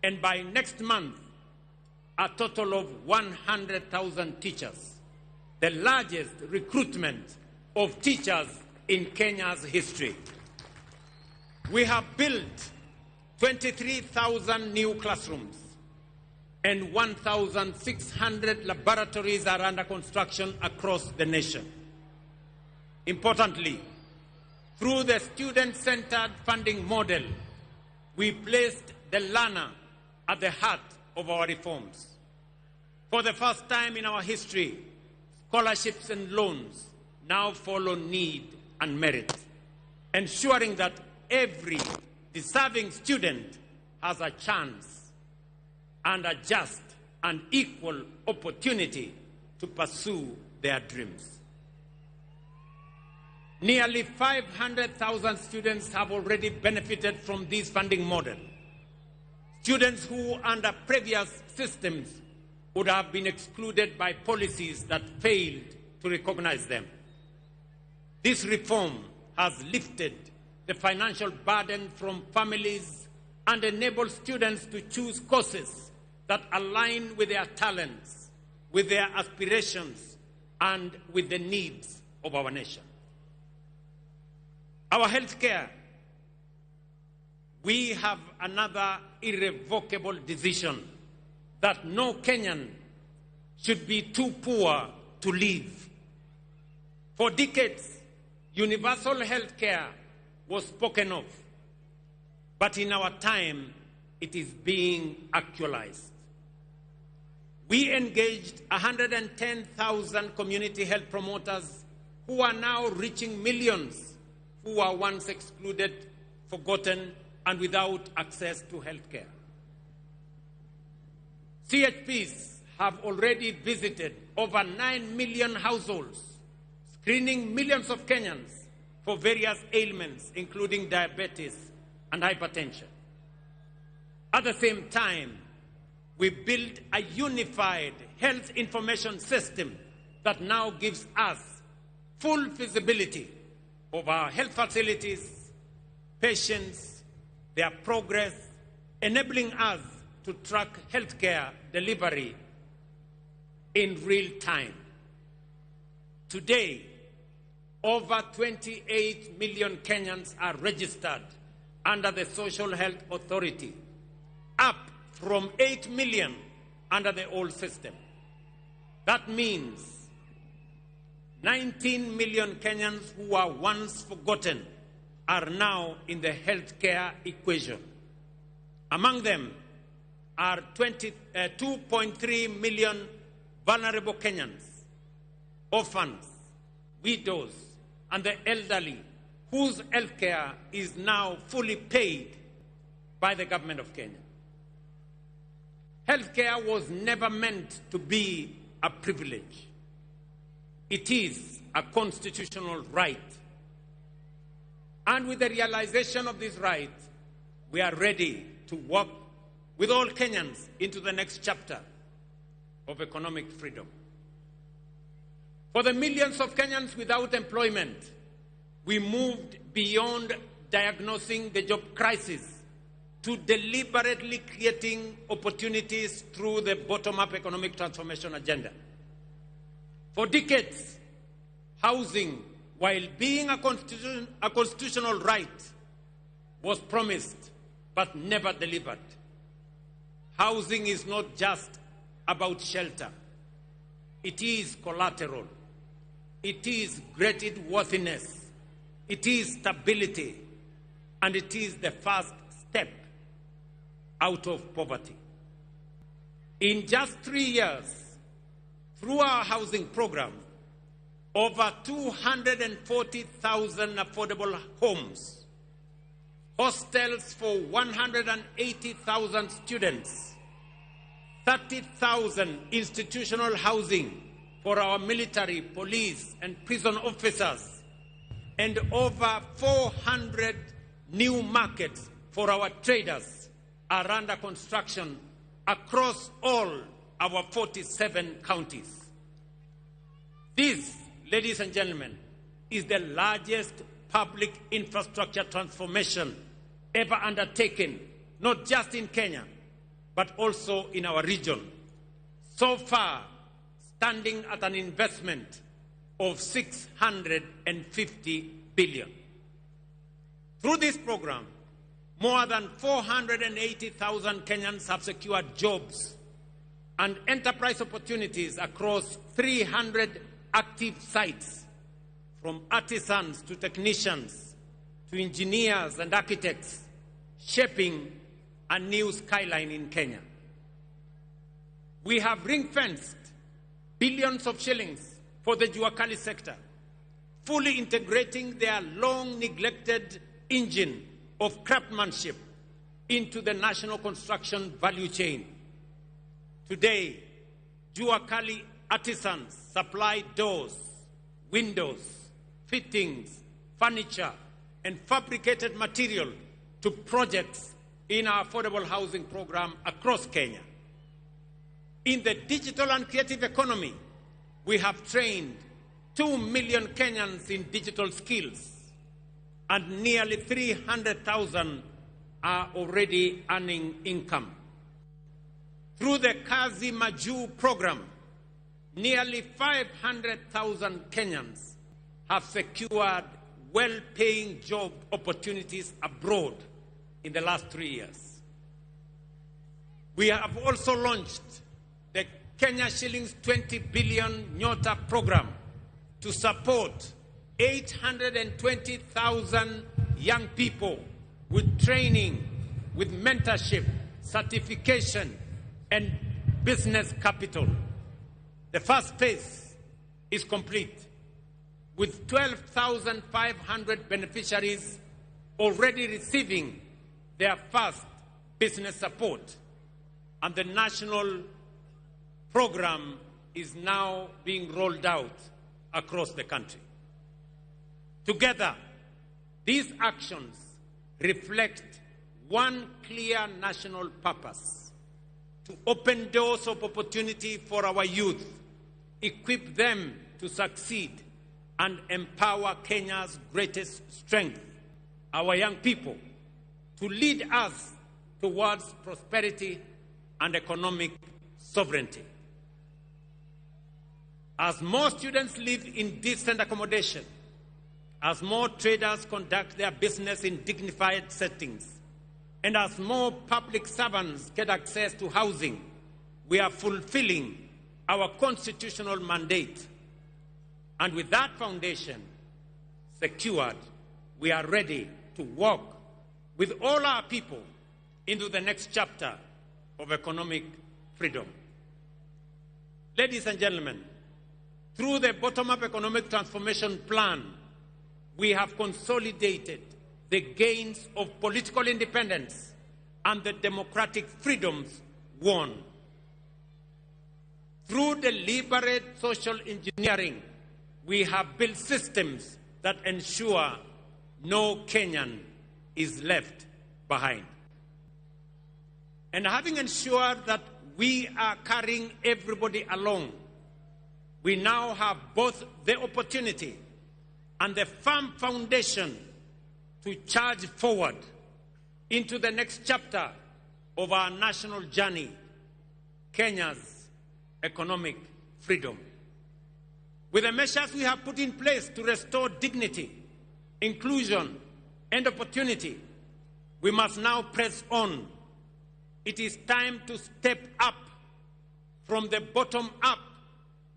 and by next month, a total of 100,000 teachers, the largest recruitment of teachers in Kenya's history. We have built 23,000 new classrooms, and 1,600 laboratories are under construction across the nation. Importantly, through the student-centered funding model, we placed the learner at the heart of our reforms. For the first time in our history, scholarships and loans now follow need and merit, ensuring that every deserving student has a chance and a just and equal opportunity to pursue their dreams. Nearly 500,000 students have already benefited from this funding model. Students who, under previous systems, would have been excluded by policies that failed to recognize them. This reform has lifted the financial burden from families and enabled students to choose courses that align with their talents, with their aspirations, and with the needs of our nation. Our healthcare, we have another irrevocable decision that no Kenyan should be too poor to live. For decades, universal healthcare was spoken of, but in our time, it is being actualized. We engaged 110,000 community health promoters who are now reaching millions who were once excluded, forgotten, and without access to healthcare. CHPs have already visited over 9 million households, screening millions of Kenyans for various ailments, including diabetes and hypertension. At the same time, we built a unified health information system that now gives us full visibility of our health facilities, patients, their progress, enabling us to track healthcare delivery in real time. Today, over 28 million Kenyans are registered under the Social Health Authority, up from 8 million under the old system. That means 19 million Kenyans who were once forgotten are now in the healthcare equation. Among them are 2.3 million vulnerable Kenyans, orphans, widows, and the elderly, whose healthcare is now fully paid by the government of Kenya. Healthcare was never meant to be a privilege. It is a constitutional right. And with the realization of this right, we are ready to work with all Kenyans into the next chapter of economic freedom. For the millions of Kenyans without employment, we moved beyond diagnosing the job crisis to deliberately creating opportunities through the bottom-up economic transformation agenda. For decades, housing, while being a constitutional right, was promised but never delivered. Housing is not just about shelter. It is collateral. It is creditworthiness. It is stability. And it is the first step out of poverty. In just 3 years, through our housing program, over 240,000 affordable homes, hostels for 180,000 students, 30,000 institutional housing for our military, police, and prison officers, and over 400 new markets for our traders are under construction across all our 47 counties. This, ladies and gentlemen, is the largest public infrastructure transformation ever undertaken, not just in Kenya, but also in our region. So far, standing at an investment of 650 billion. Through this program, more than 480,000 Kenyans have secured jobs and enterprise opportunities across 300 active sites, from artisans to technicians to engineers and architects, shaping a new skyline in Kenya. We have ring-fenced billions of shillings for the Juakali sector, fully integrating their long-neglected engine of craftsmanship into the national construction value chain. Today, Juakali artisans supply doors, windows, fittings, furniture, and fabricated material to projects in our affordable housing program across Kenya. In the digital and creative economy, we have trained 2 million Kenyans in digital skills, and nearly 300,000 are already earning income. Through the Kazi Majuu program, nearly 500,000 Kenyans have secured well-paying job opportunities abroad in the last 3 years. We have also launched the Kenya Shillings 20 billion Nyota program to support 820,000 young people with training, with mentorship, certification, and business capital. The first phase is complete, with 12,500 beneficiaries already receiving their first business support, and the national program is now being rolled out across the country. Together, these actions reflect one clear national purpose: to open doors of opportunity for our youth, equip them to succeed, and empower Kenya's greatest strength, our young people, to lead us towards prosperity and economic sovereignty. As more students live in decent accommodation, as more traders conduct their business in dignified settings, and as more public servants get access to housing, we are fulfilling our constitutional mandate. And with that foundation secured, we are ready to walk with all our people into the next chapter of economic freedom. Ladies and gentlemen, through the bottom-up economic transformation plan, we have consolidated the gains of political independence and the democratic freedoms won. Through deliberate social engineering, we have built systems that ensure no Kenyan is left behind. And having ensured that we are carrying everybody along, we now have both the opportunity and the firm foundation to charge forward into the next chapter of our national journey, Kenya's economic freedom. With the measures we have put in place to restore dignity, inclusion, and opportunity, we must now press on. It is time to step up from the bottom up,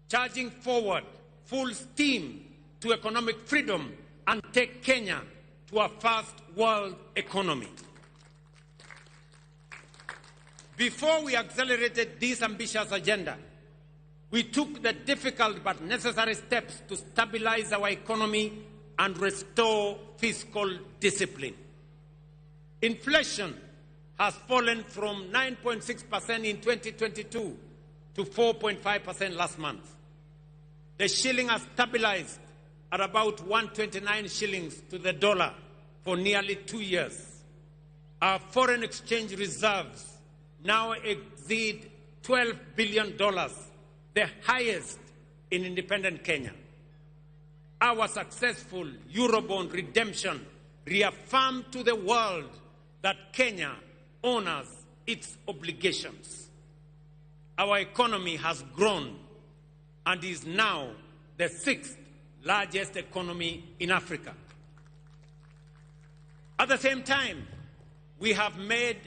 charging forward full steam to economic freedom and take Kenya to a first world economy. Before we accelerated this ambitious agenda, we took the difficult but necessary steps to stabilize our economy and restore fiscal discipline. Inflation has fallen from 9.6% in 2022 to 4.5% last month. The shilling has stabilized at about 129 shillings to the dollar for nearly 2 years. Our foreign exchange reserves now exceed $12 billion, the highest in independent Kenya. Our successful Eurobond redemption reaffirmed to the world that Kenya honors its obligations. Our economy has grown and is now the 6th largest economy in Africa. At the same time, we have made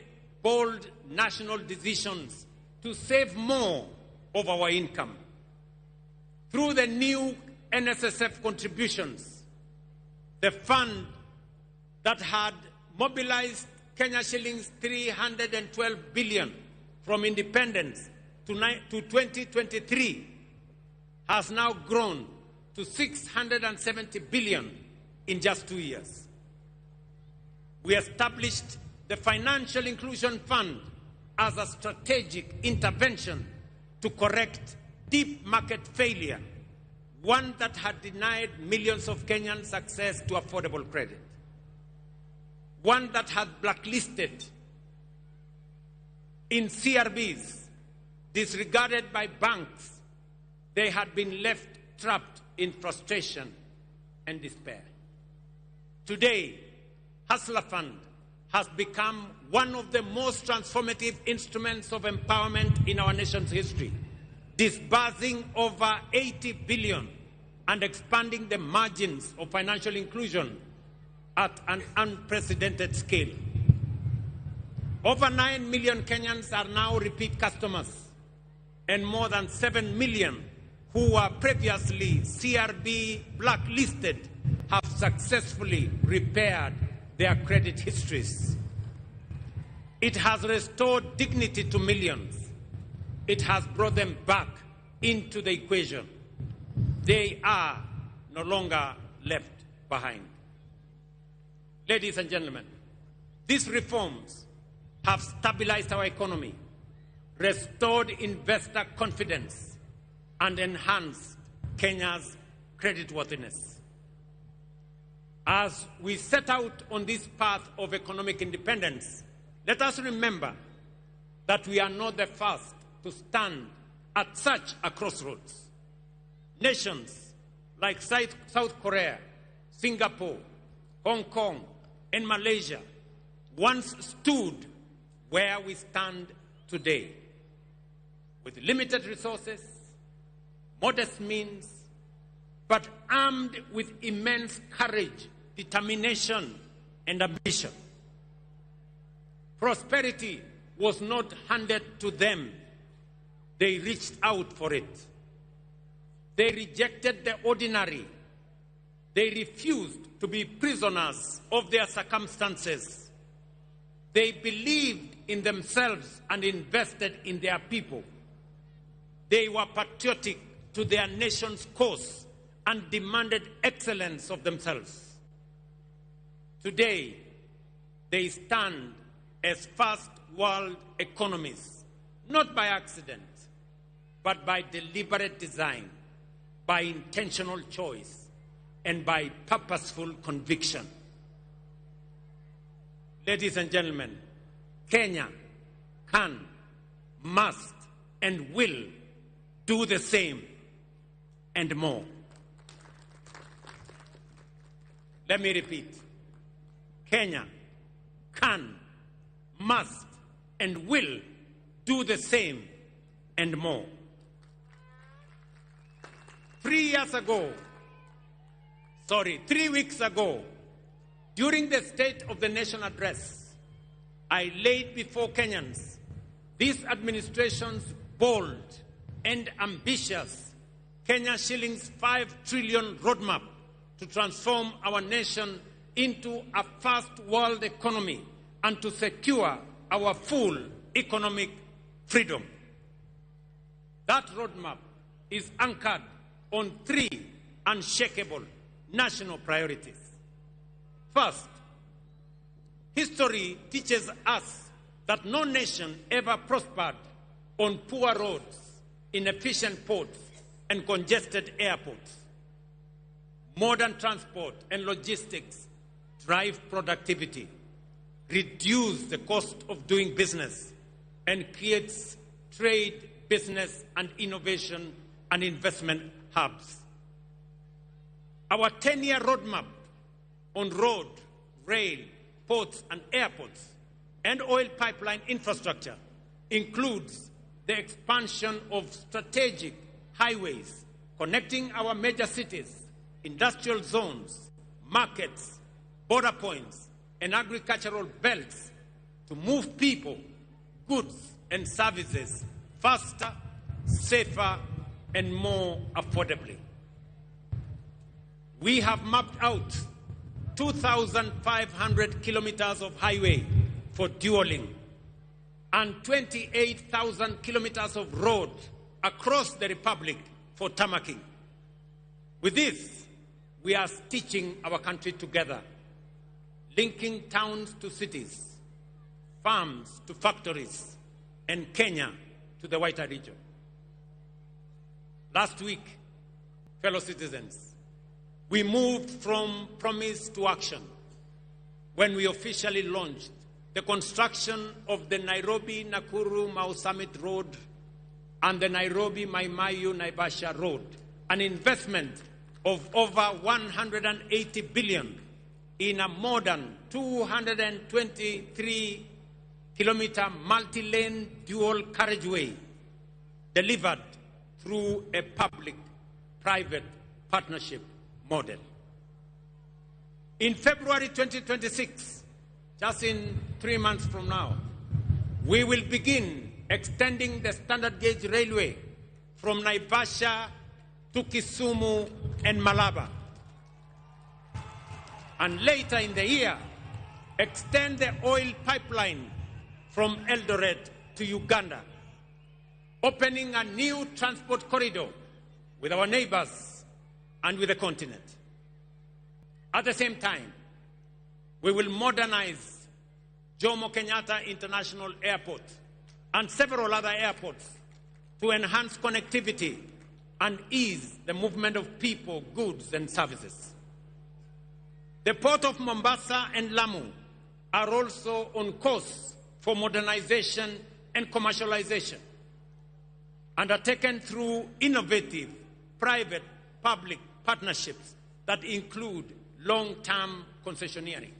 bold national decisions to save more of our income. Through the new NSSF contributions, the fund that had mobilized Kenya shillings 312 billion from independence to 2023 has now grown to 670 billion in just 2 years. We established the Financial Inclusion Fund as a strategic intervention to correct deep market failure, one that had denied millions of Kenyans access to affordable credit, one that had blacklisted in CRBs, disregarded by banks. They had been left trapped in frustration and despair. Today, Hustler Fund has become one of the most transformative instruments of empowerment in our nation's history, disbursing over 80 billion and expanding the margins of financial inclusion at an unprecedented scale. Over 9 million Kenyans are now repeat customers, and more than 7 million who were previously CRB blacklisted have successfully repaired their credit histories. It has restored dignity to millions. It has brought them back into the equation. They are no longer left behind. Ladies and gentlemen, these reforms have stabilized our economy, restored investor confidence, and enhanced Kenya's creditworthiness. As we set out on this path of economic independence, let us remember that we are not the first to stand at such a crossroads. Nations like South Korea, Singapore, Hong Kong, and Malaysia once stood where we stand today, with limited resources, modest means, but armed with immense courage, determination, and ambition. Prosperity was not handed to them. They reached out for it. They rejected the ordinary. They refused to be prisoners of their circumstances. They believed in themselves and invested in their people. They were patriotic to their nation's cause and demanded excellence of themselves. Today, they stand as first world economies, not by accident, but by deliberate design, by intentional choice, and by purposeful conviction. Ladies and gentlemen, Kenya can, must, and will do the same and more. Let me repeat. Kenya can, must, and will do the same and more. 3 weeks ago, during the State of the Nation address, I laid before Kenyans this administration's bold and ambitious Kenya shillings 5 trillion roadmap to transform our nation into a first world economy and to secure our full economic freedom. That roadmap is anchored on 3 unshakable national priorities. First, history teaches us that no nation ever prospered on poor roads, inefficient ports, and congested airports. Modern transport and logistics drive productivity, reduce the cost of doing business, and creates trade, business, and innovation and investment hubs. Our 10-year roadmap on road, rail, ports, and airports, and oil pipeline infrastructure includes the expansion of strategic highways connecting our major cities, industrial zones, markets, border points, and agricultural belts to move people, goods, and services faster, safer, and more affordably. We have mapped out 2,500 kilometers of highway for dualling and 28,000 kilometers of road across the Republic for tarmacking. With this, we are stitching our country together, linking towns to cities, farms to factories, and Kenya to the wider region. Last week, fellow citizens, we moved from promise to action when we officially launched the construction of the Nairobi-Nakuru-Mau Summit Road and the Nairobi-Mai-Mahiu-Naivasha Road, an investment of over 180 billion in a modern 223-kilometer multi-lane dual carriageway delivered through a public-private partnership model. In February 2026, just in 3 months from now, we will begin extending the standard gauge railway from Naivasha to Kisumu and Malaba. And later in the year, Extend the oil pipeline from Eldoret to Uganda, opening a new transport corridor with our neighbors and with the continent. At the same time, we will modernize Jomo Kenyatta International Airport and several other airports to enhance connectivity and ease the movement of people, goods, and services. The port of Mombasa and Lamu are also on course for modernization and commercialization, undertaken through innovative private-public partnerships that include long-term concessioneering.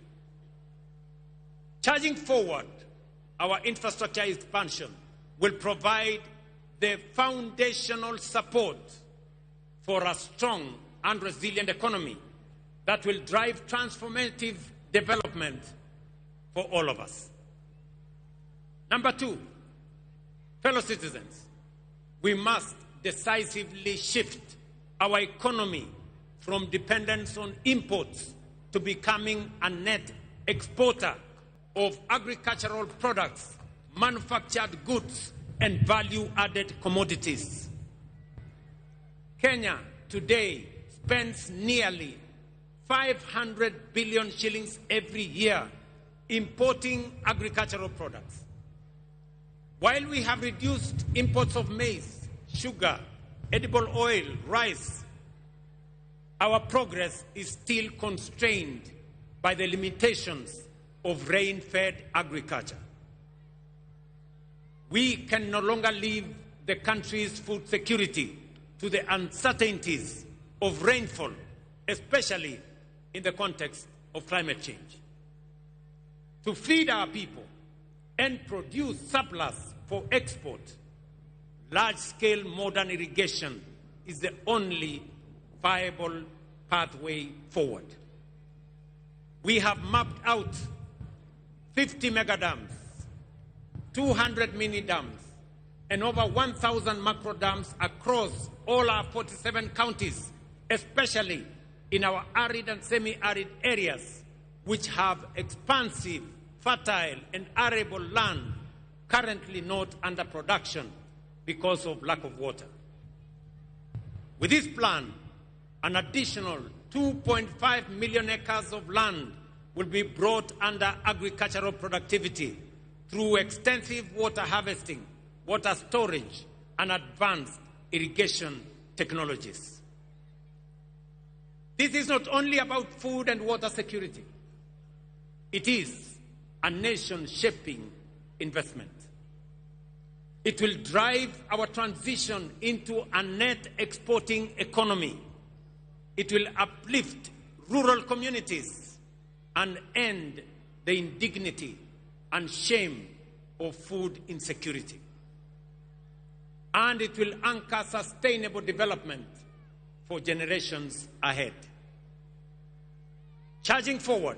Charging forward, our infrastructure expansion will provide the foundational support for a strong and resilient economy that will drive transformative development for all of us. Number two, fellow citizens, we must decisively shift our economy from dependence on imports to becoming a net exporter of agricultural products, manufactured goods, and value-added commodities. Kenya today spends nearly 500 billion shillings every year importing agricultural products. While we have reduced imports of maize, sugar, edible oil, rice, our progress is still constrained by the limitations of rain-fed agriculture. We can no longer leave the country's food security to the uncertainties of rainfall, especially in the context of climate change. To feed our people and produce surplus for export, large-scale modern irrigation is the only viable pathway forward. We have mapped out 50 mega dams, 200 mini dams, and over 1,000 macro dams across all our 47 counties, especially in our arid and semi-arid areas, which have expansive, fertile, and arable land currently not under production because of lack of water. With this plan, an additional 2.5 million acres of land will be brought under agricultural productivity through extensive water harvesting, water storage, and advanced irrigation technologies. This is not only about food and water security. It is a nation-shaping investment. It will drive our transition into a net exporting economy. It will uplift rural communities and end the indignity and shame of food insecurity. And it will anchor sustainable development for generations ahead. Charging forward,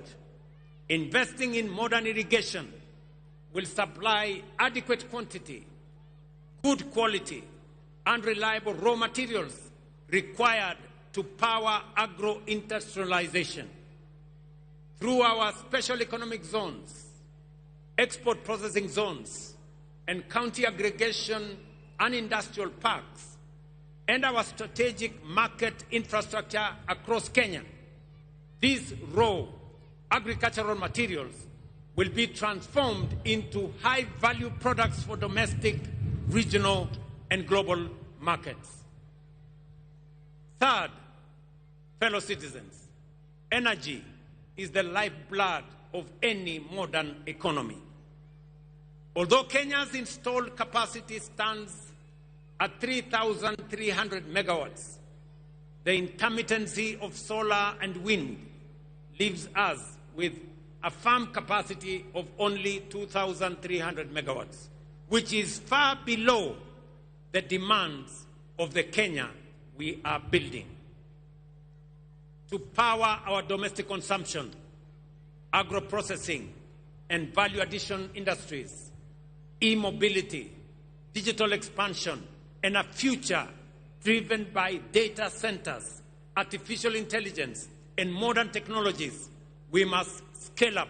investing in modern irrigation will supply adequate quantity, good quality, and reliable raw materials required to power agro-industrialization. Through our special economic zones, export processing zones, and county aggregation and industrial parks, and our strategic market infrastructure across Kenya, these raw agricultural materials will be transformed into high-value products for domestic, regional, and global markets. Third, fellow citizens, energy is the lifeblood of any modern economy. Although Kenya's installed capacity stands at 3,300 megawatts, the intermittency of solar and wind leaves us with a firm capacity of only 2,300 megawatts, which is far below the demands of the Kenya we are building. To power our domestic consumption, agro-processing, and value addition industries, e-mobility, digital expansion, and a future driven by data centers, artificial intelligence, and modern technologies, we must scale up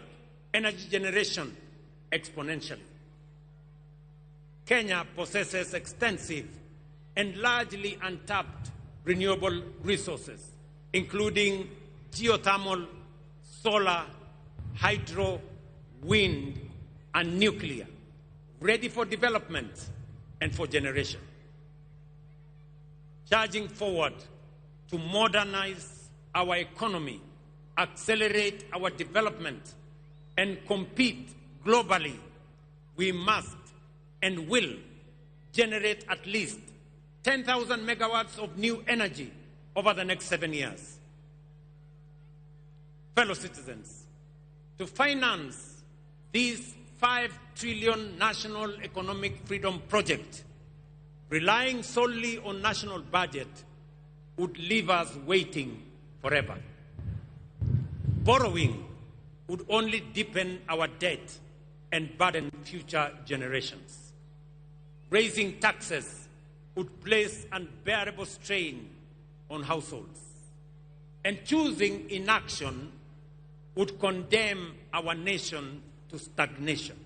energy generation exponentially. Kenya possesses extensive and largely untapped renewable resources, including geothermal, solar, hydro, wind, and nuclear, ready for development and for generation. Charging forward to modernize our economy, accelerate our development, and compete globally, we must and will generate at least 10,000 megawatts of new energy over the next 7 years. Fellow citizens, to finance this 5 trillion national economic freedom project, relying solely on national budget would leave us waiting forever. Borrowing would only deepen our debt and burden future generations. Raising taxes would place unbearable strain on households. And choosing inaction would condemn our nation to stagnation.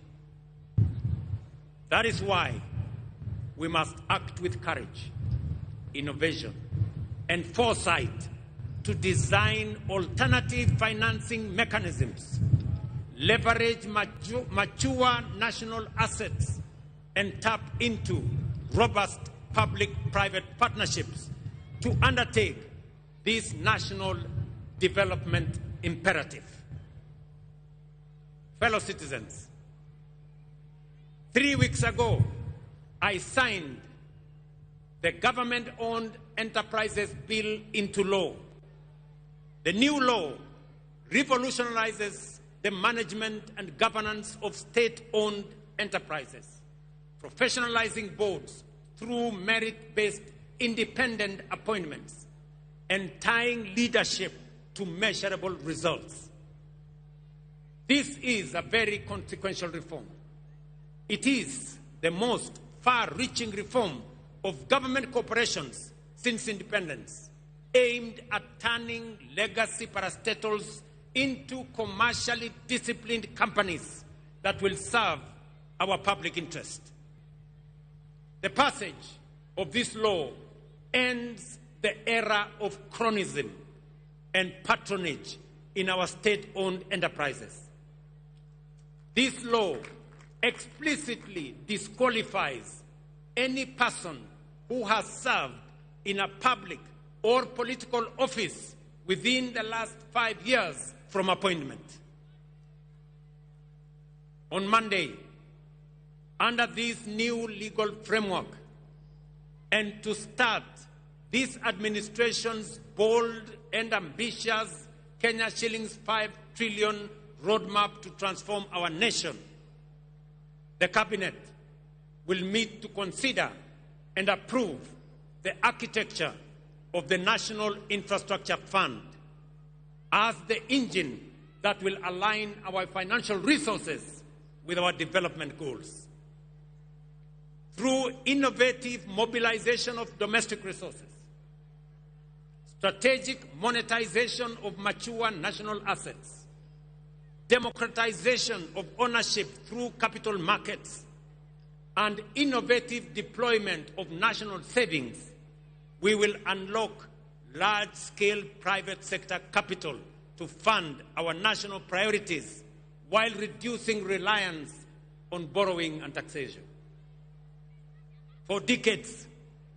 That is why we must act with courage, innovation, and foresight to design alternative financing mechanisms, leverage mature national assets, and tap into robust public-private partnerships to undertake this national development imperative. Fellow citizens, 3 weeks ago, I signed the Government-Owned Enterprises Bill into law. The new law revolutionizes the management and governance of state-owned enterprises, professionalizing boards through merit-based independent appointments and tying leadership to measurable results. This is a very consequential reform. It is the most far-reaching reform of government corporations since independence, aimed at turning legacy parastatals into commercially disciplined companies that will serve our public interest. The passage of this law ends the era of cronyism and patronage in our state-owned enterprises. This law explicitly disqualifies any person who has served in a public or political office within the last 5 years from appointment. On Monday, under this new legal framework, and to start this administration's bold and ambitious Kenya shillings 5 trillion roadmap to transform our nation, the Cabinet will meet to consider and approve the architecture of the National Infrastructure Fund as the engine that will align our financial resources with our development goals. Through innovative mobilization of domestic resources, strategic monetization of mature national assets, democratization of ownership through capital markets, and innovative deployment of national savings, we will unlock large-scale private sector capital to fund our national priorities while reducing reliance on borrowing and taxation. For decades,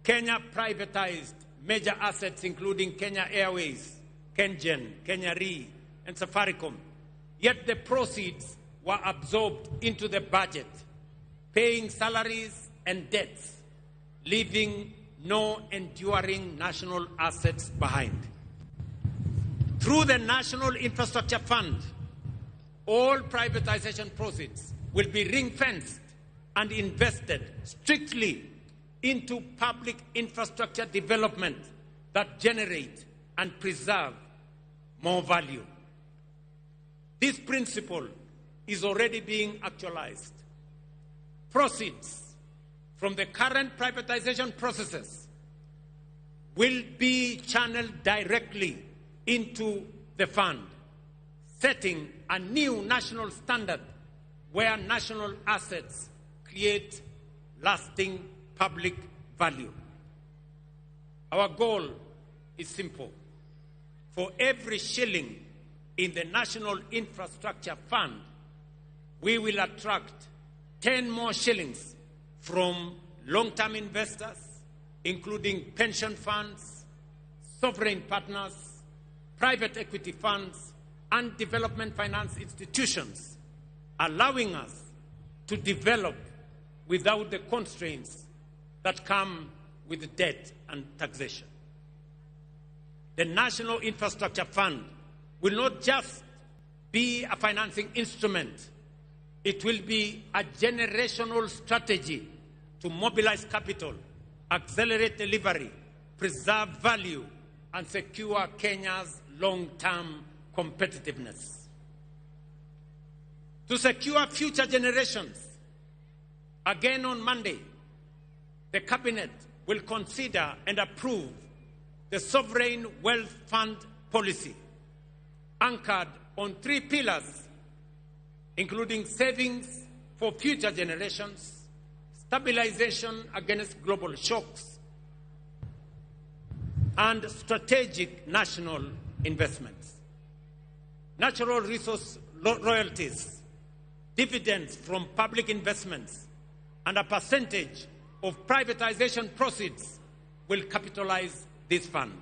Kenya privatized major assets including Kenya Airways, KenGen, Kenya Re, and Safaricom. Yet the proceeds were absorbed into the budget, paying salaries and debts, leaving no enduring national assets behind. Through the National Infrastructure Fund, all privatization proceeds will be ring-fenced and invested strictly into public infrastructure development that generate and preserve more value. This principle is already being actualized. Proceeds from the current privatization processes will be channeled directly into the fund, setting a new national standard where national assets create lasting public value. Our goal is simple. For every shilling in the National Infrastructure Fund, we will attract 10 more shillings from long-term investors, including pension funds, sovereign partners, private equity funds, and development finance institutions, allowing us to develop without the constraints that come with debt and taxation. The National Infrastructure Fund will not just be a financing instrument, it will be a generational strategy to mobilize capital, accelerate delivery, preserve value, and secure Kenya's long-term competitiveness. To secure future generations, again on Monday, the Cabinet will consider and approve the Sovereign Wealth Fund policy, anchored on three pillars, including savings for future generations, stabilization against global shocks, and strategic national investments. Natural resource royalties, dividends from public investments, and a percentage of privatization proceeds will capitalize this fund.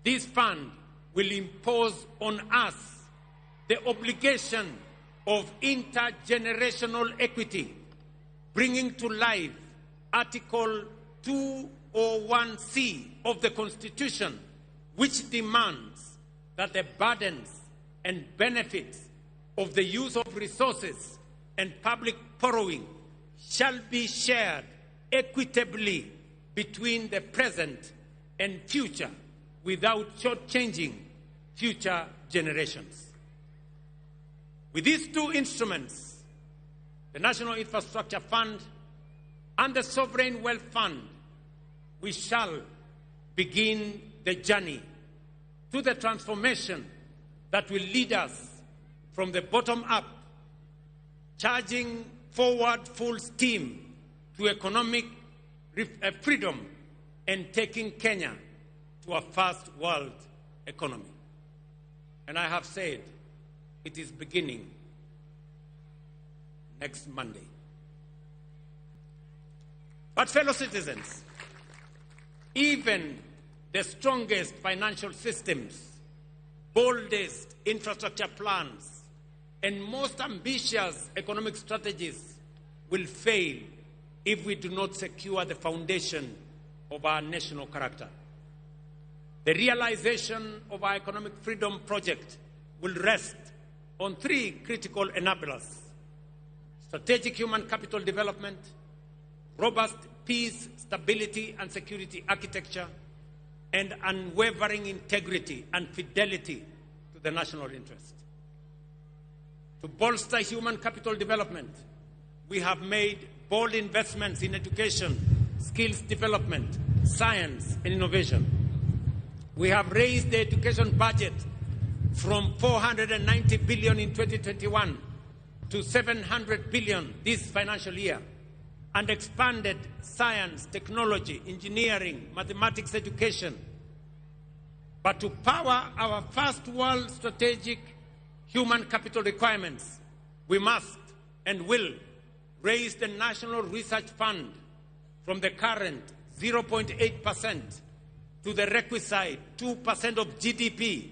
This fund will impose on us the obligation of intergenerational equity, bringing to life Article 201C of the Constitution, which demands that the burdens and benefits of the use of resources and public borrowing shall be shared equitably between the present and future without shortchanging future generations. With these two instruments, the National Infrastructure Fund and the Sovereign Wealth Fund, we shall begin the journey to the transformation that will lead us from the bottom up, charging forward full steam to economic freedom and taking Kenya to a first world economy. And I have said it is beginning next Monday. But fellow citizens, even the strongest financial systems, boldest infrastructure plans, and most ambitious economic strategies will fail if we do not secure the foundation of our national character. The realization of our economic freedom project will rest on three critical enablers: strategic human capital development, robust peace, stability, and security architecture, and unwavering integrity and fidelity to the national interest. To bolster human capital development, we have made bold investments in education, skills development, science, and innovation. We have raised the education budget from 490 billion in 2021 to 700 billion this financial year, and expanded science, technology, engineering, mathematics education. But to power our first world strategic human capital requirements, we must and will raise the National Research Fund from the current 0.8% to the requisite 2% of GDP.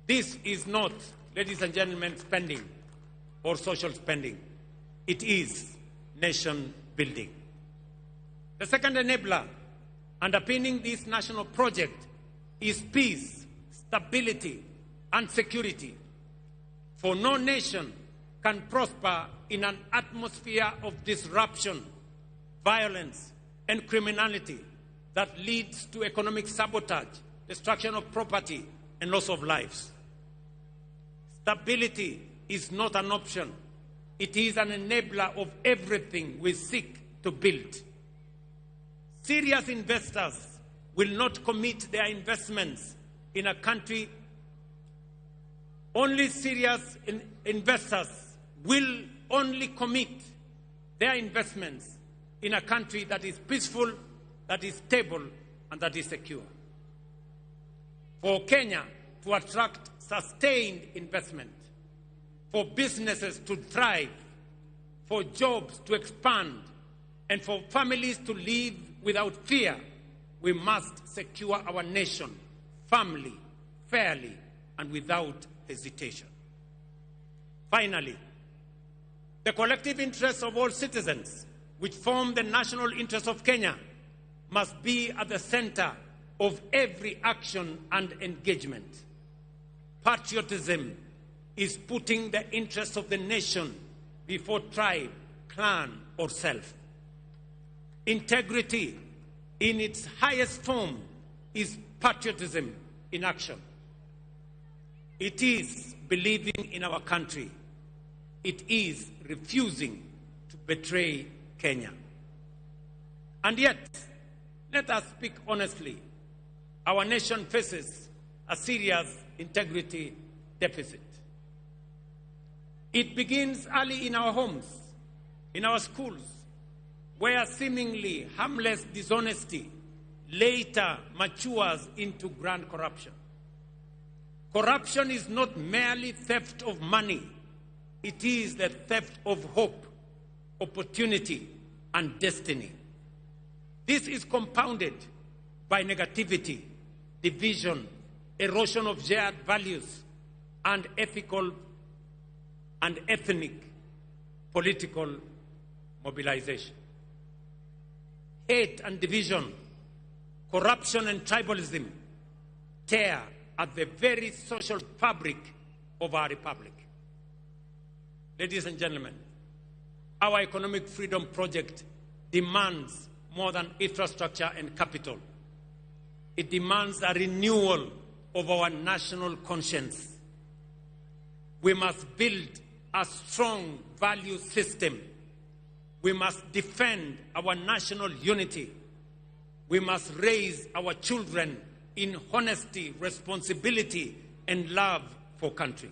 This is not, ladies and gentlemen, spending or social spending. It is nation building. The second enabler underpinning this national project is peace, stability, and security. For no nation can prosper in an atmosphere of disruption, violence, and criminality that leads to economic sabotage, destruction of property, and loss of lives. Stability is not an option. It is an enabler of everything we seek to build. Serious investors will not commit their investments in a country Only serious investors will only commit their investments in a country that is peaceful, that is stable, and that is secure. For Kenya to attract sustained investment, for businesses to thrive, for jobs to expand, and for families to live without fear, we must secure our nation firmly, fairly, and without hesitation. Finally, the collective interests of all citizens, which form the national interest of Kenya, must be at the center of every action and engagement. Patriotism is putting the interests of the nation before tribe, clan, or self. Integrity, in its highest form, is patriotism in action. It is believing in our country. It is refusing to betray Kenya. And yet, let us speak honestly. Our nation faces a serious integrity deficit. It begins early in our homes, in our schools, where seemingly harmless dishonesty later matures into grand corruption. Corruption is not merely theft of money. It is the theft of hope, opportunity, and destiny. This is compounded by negativity, division, erosion of shared values, and ethical and ethnic political mobilization. Hate and division, corruption and tribalism tear at the very social fabric of our republic. Ladies and gentlemen, our economic freedom project demands more than infrastructure and capital. It demands a renewal of our national conscience. We must build a strong value system. We must defend our national unity. We must raise our children in honesty, responsibility, and love for country.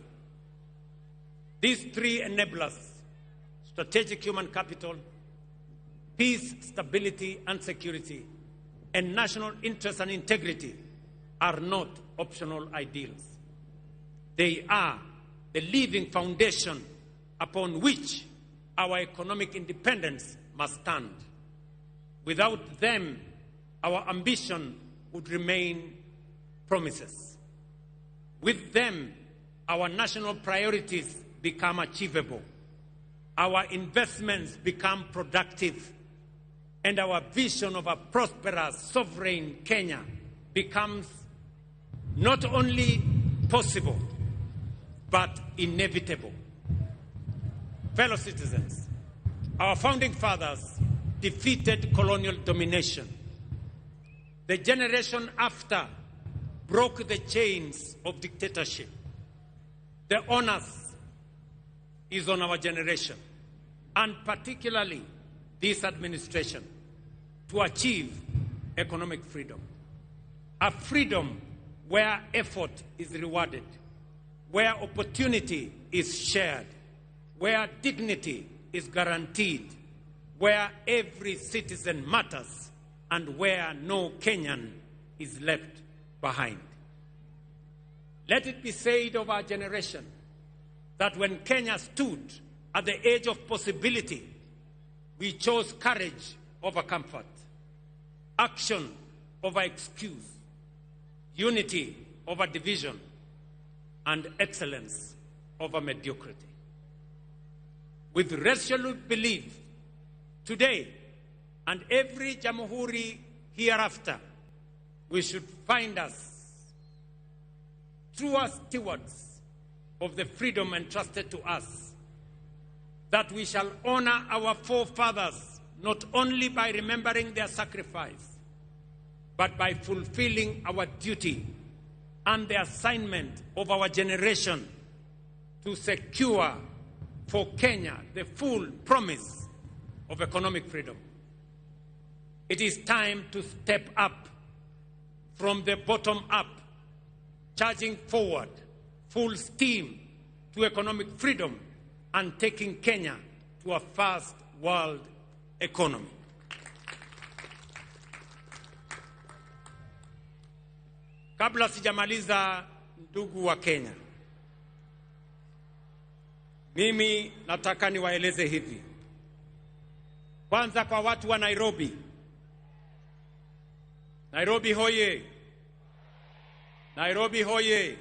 These three enablers, strategic human capital, peace, stability, and security, and national interest and integrity, are not optional ideals. They are the living foundation upon which our economic independence must stand. Without them, our ambition would remain promises. With them, our national priorities become achievable, our investments become productive, and our vision of a prosperous, sovereign Kenya becomes not only possible, but inevitable. Fellow citizens, our founding fathers defeated colonial domination. The generation after broke the chains of dictatorship. The onus is on our generation, and particularly this administration, to achieve economic freedom. A freedom where effort is rewarded, where opportunity is shared, where dignity is guaranteed, where every citizen matters, and where no Kenyan is left behind. Let it be said of our generation that when Kenya stood at the age of possibility, we chose courage over comfort, action over excuse, unity over division, and excellence over mediocrity. With resolute belief, today and every Jamhuri hereafter, we should find us truer stewards of the freedom entrusted to us, that we shall honor our forefathers not only by remembering their sacrifice, but by fulfilling our duty and the assignment of our generation to secure for Kenya the full promise of economic freedom. It is time to step up from the bottom up, charging forward full steam to economic freedom and taking Kenya to a first world economy. Kabla sijamaliza, ndugu wa Kenya, mimi nataka niwaeleze hivi. Kwanza kwa watu wa Nairobi. Nairobi hoye! Nairobi hoye!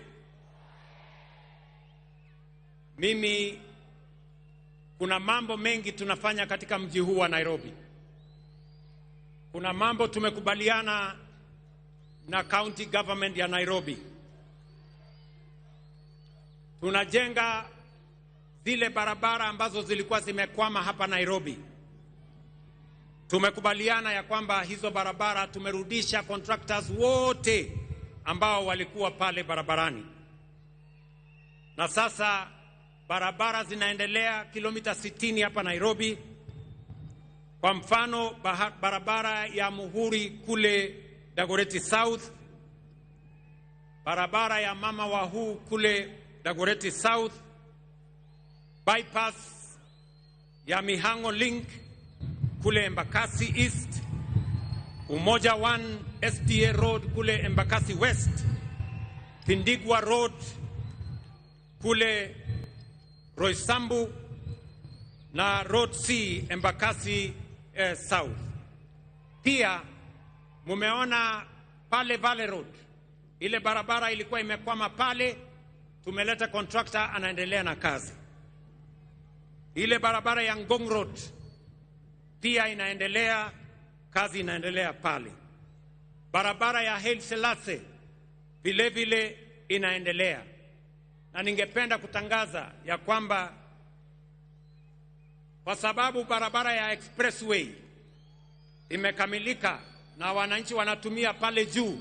Mimi kuna mambo mengi tunafanya katika mji huu wa Nairobi. Kuna mambo tumekubaliana na county government ya Nairobi. Tunajenga zile barabara ambazo zilikuwa zimekwama hapa Nairobi. Tumekubaliana ya kwamba hizo barabara tumerudisha contractors wote ambao walikuwa pale barabarani. Na sasa barabara zinaendelea kilomita 60 hapa Nairobi. Kwa mfano barabara ya Muhuri kule Dagoretti South, barabara ya Mama Wahu kule Dagoretti South, bypass ya Mihango Link kule Embakasi East, Umoja 1 SDA Road kule Embakasi West, Thindigua Road kule Roysambu na Road C Embakasi South. Pia mumeona pale Valley Road, ile barabara ilikuwa imekwama pale, tumeleta contractor anaendelea na kazi. Ile barabara ya Ngong Road pia inaendelea, kazi inaendelea pale. Barabara ya Haile Selassie vile vile inaendelea. Na ningependa kutangaza ya kwamba kwa sababu barabara ya expressway imekamilika na wananchi wanatumia pale juu,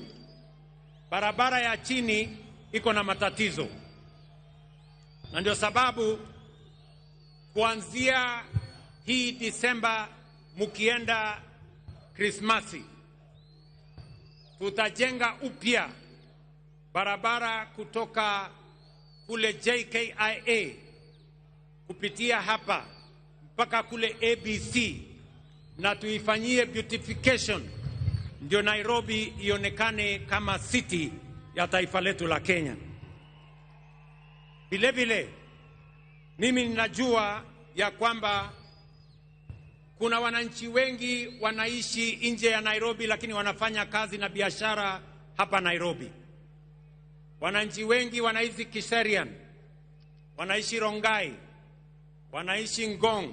barabara ya chini iko na matatizo. Na ndio sababu kuanzia hii Disemba mukienda Krismasi, tutajenga upya barabara kutoka kule JKIA kupitia hapa mpaka kule ABC, na tuifanyie beautification ndio Nairobi ionekane kama city ya taifa letu la Kenya. Vile vile mimi ninajua ya kwamba kuna wananchi wengi wanaishi nje ya Nairobi lakini wanafanya kazi na biashara hapa Nairobi. Wananchi wengi wanaishi Kiserian, wanaishi Rongai, wanaishi Ngong,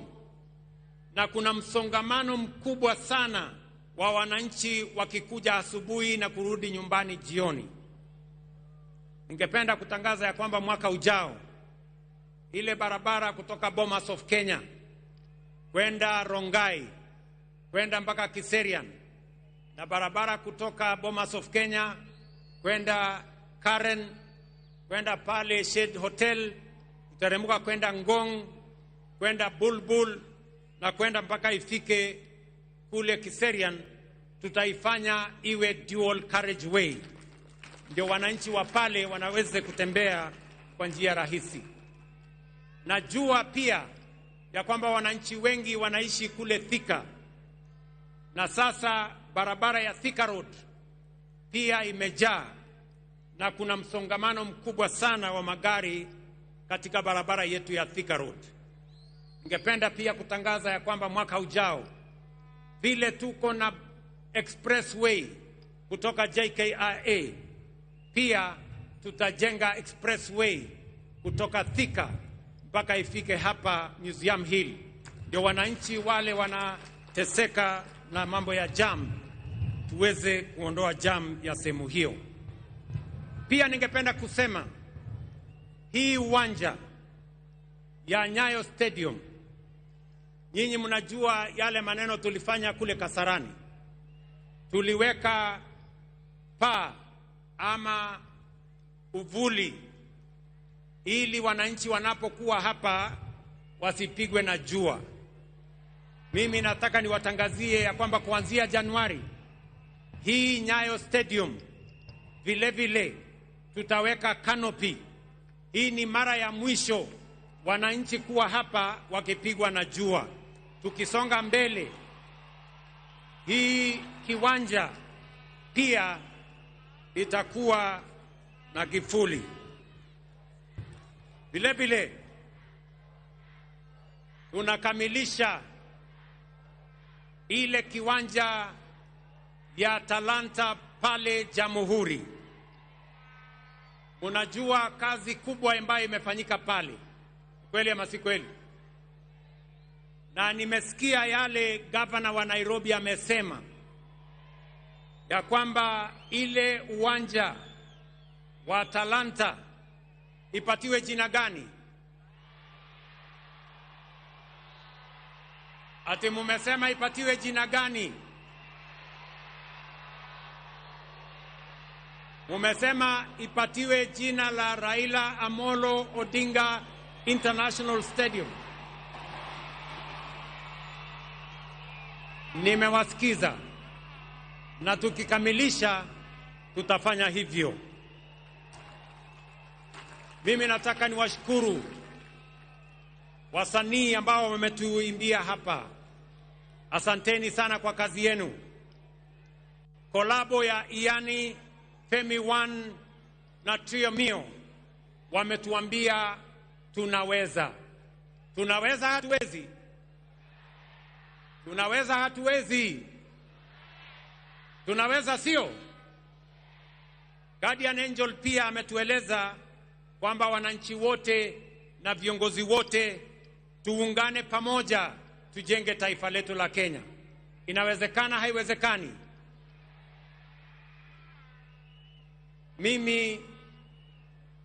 na kuna msongamano mkubwa sana wa wananchi wakikuja asubuhi na kurudi nyumbani jioni. Ningependa kutangaza ya kwamba mwaka ujao ile barabara kutoka Bomas of Kenya kwenda Rongai kwenda mpaka Kiserian na barabara kutoka Bomas of Kenya kwenda Karen kwenda pale Shade Hotel kuteremka kwenda Ngong kwenda Bulbul na kwenda mpaka ifike kule Kiserian, tutaifanya iwe dual carriageway, ndio wananchi wa pale wanaweze kutembea kwa njia rahisi. Najua pia ya kwamba wananchi wengi wanaishi kule Thika, na sasa barabara ya Thika Road pia imejaa na kuna msongamano mkubwa sana wa magari katika barabara yetu ya Thika Road. Ningependa pia kutangaza ya kwamba mwaka ujao vile tuko na expressway kutoka JKIA, pia tutajenga expressway kutoka Thika mpaka ifike hapa Museum Hill, ndio wananchi wale wanateseka na mambo ya jam tuweze kuondoa jam ya sehemu hiyo. Pia ningependa kusema hii uwanja ya Nyayo Stadium, nyinyi mnajua yale maneno tulifanya kule Kasarani. Tuliweka paa ama uvuli ili wananchi wanapokuwa hapa wasipigwe na jua. Mimi nataka niwatangazie ya kwamba kuanzia Januari hii Nyayo Stadium vile vile tutaweka canopy. Hii ni mara ya mwisho wananchi kuwa hapa wakipigwa na jua. Tukisonga mbele, hii kiwanja pia itakuwa na kifuli. Vile vile tunakamilisha ile kiwanja ya Talanta pale Jamhuri. Unajua kazi kubwa ambayo imefanyika pale, kweli ama si kweli? Na nimesikia yale gavana wa Nairobi amesema ya kwamba ile uwanja wa Talanta ipatiwe jina gani? Ati mumesema ipatiwe jina gani? Mumesema ipatiwe jina la Raila Amolo Odinga International Stadium. Nimewasikiza, na tukikamilisha tutafanya hivyo. Mimi nataka niwashukuru wasanii ambao wametuimbia hapa. Asanteni sana kwa kazi yenu. Kolabo ya Iyani, Femi One na Trio Mio wametuambia tunaweza. Tunaweza, hatuwezi? Tunaweza, hatuwezi? Tunaweza, sio? Guardian Angel pia ametueleza kwamba wananchi wote na viongozi wote tuungane pamoja tujenge taifa letu la Kenya. Inawezekana, haiwezekani? Mimi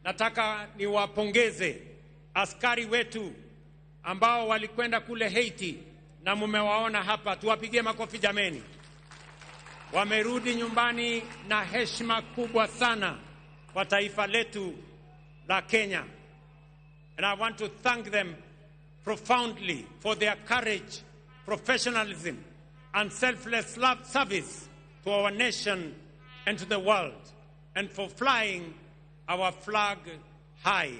nataka niwapongeze askari wetu ambao walikwenda kule Haiti na mumewaona hapa. Tuwapigie makofi jameni. Wamerudi nyumbani na heshima kubwa sana kwa taifa letu la Kenya. And I want to thank them profoundly for their courage, professionalism, and selfless love service to our nation and to the world, and for flying our flag high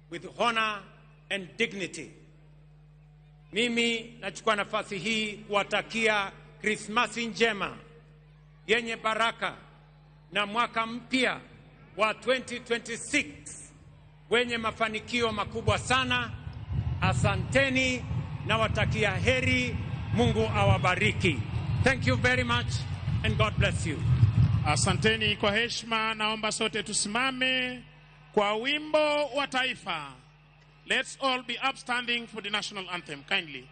with honor and dignity. Mimi nachukua nafasi hii kuwatakia Krismasi njema yenye baraka na mwaka mpya wa 2026 wenye mafanikio makubwa sana. Asanteni na watakia heri. Mungu awabariki. Thank you very much and God bless you. Asanteni kwa heshima, naomba sote tusimame kwa wimbo wa taifa. Let's all be upstanding for the national anthem, kindly.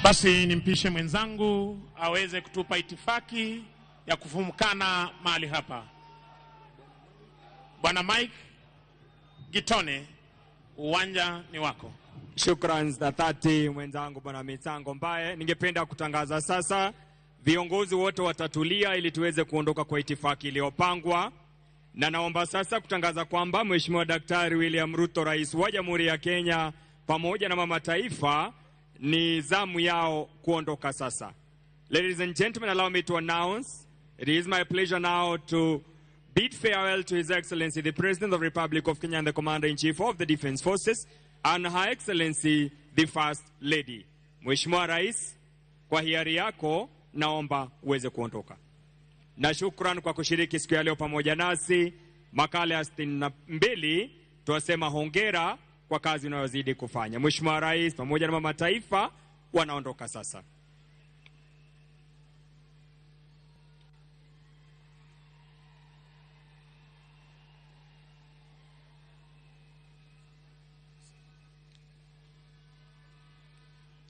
Basi nimpishe mwenzangu aweze kutupa itifaki ya kufumukana mahali hapa. Bwana Mike Gitone, uwanja ni wako. Shukran za dhati mwenzangu Bwana Misango Mbaye. Ningependa kutangaza sasa viongozi wote watatulia ili tuweze kuondoka kwa itifaki iliyopangwa. Na naomba sasa kutangaza kwamba Mheshimiwa Daktari William Ruto, Rais wa Jamhuri ya Kenya, pamoja na Mama Taifa ni zamu yao kuondoka sasa. Ladies and gentlemen, allow me to announce it is my pleasure now to bid farewell to His Excellency the President of the Republic of Kenya and the Commander-in-Chief of the Defense Forces and Her Excellency the First Lady. Mheshimiwa Rais, kwa hiari yako naomba uweze kuondoka. Na shukran kwa kushiriki siku ya leo pamoja nasi. Makala ya 62 tuwasema hongera kwa kazi unayozidi kufanya. Mheshimiwa Rais pamoja na Mama Taifa wanaondoka sasa.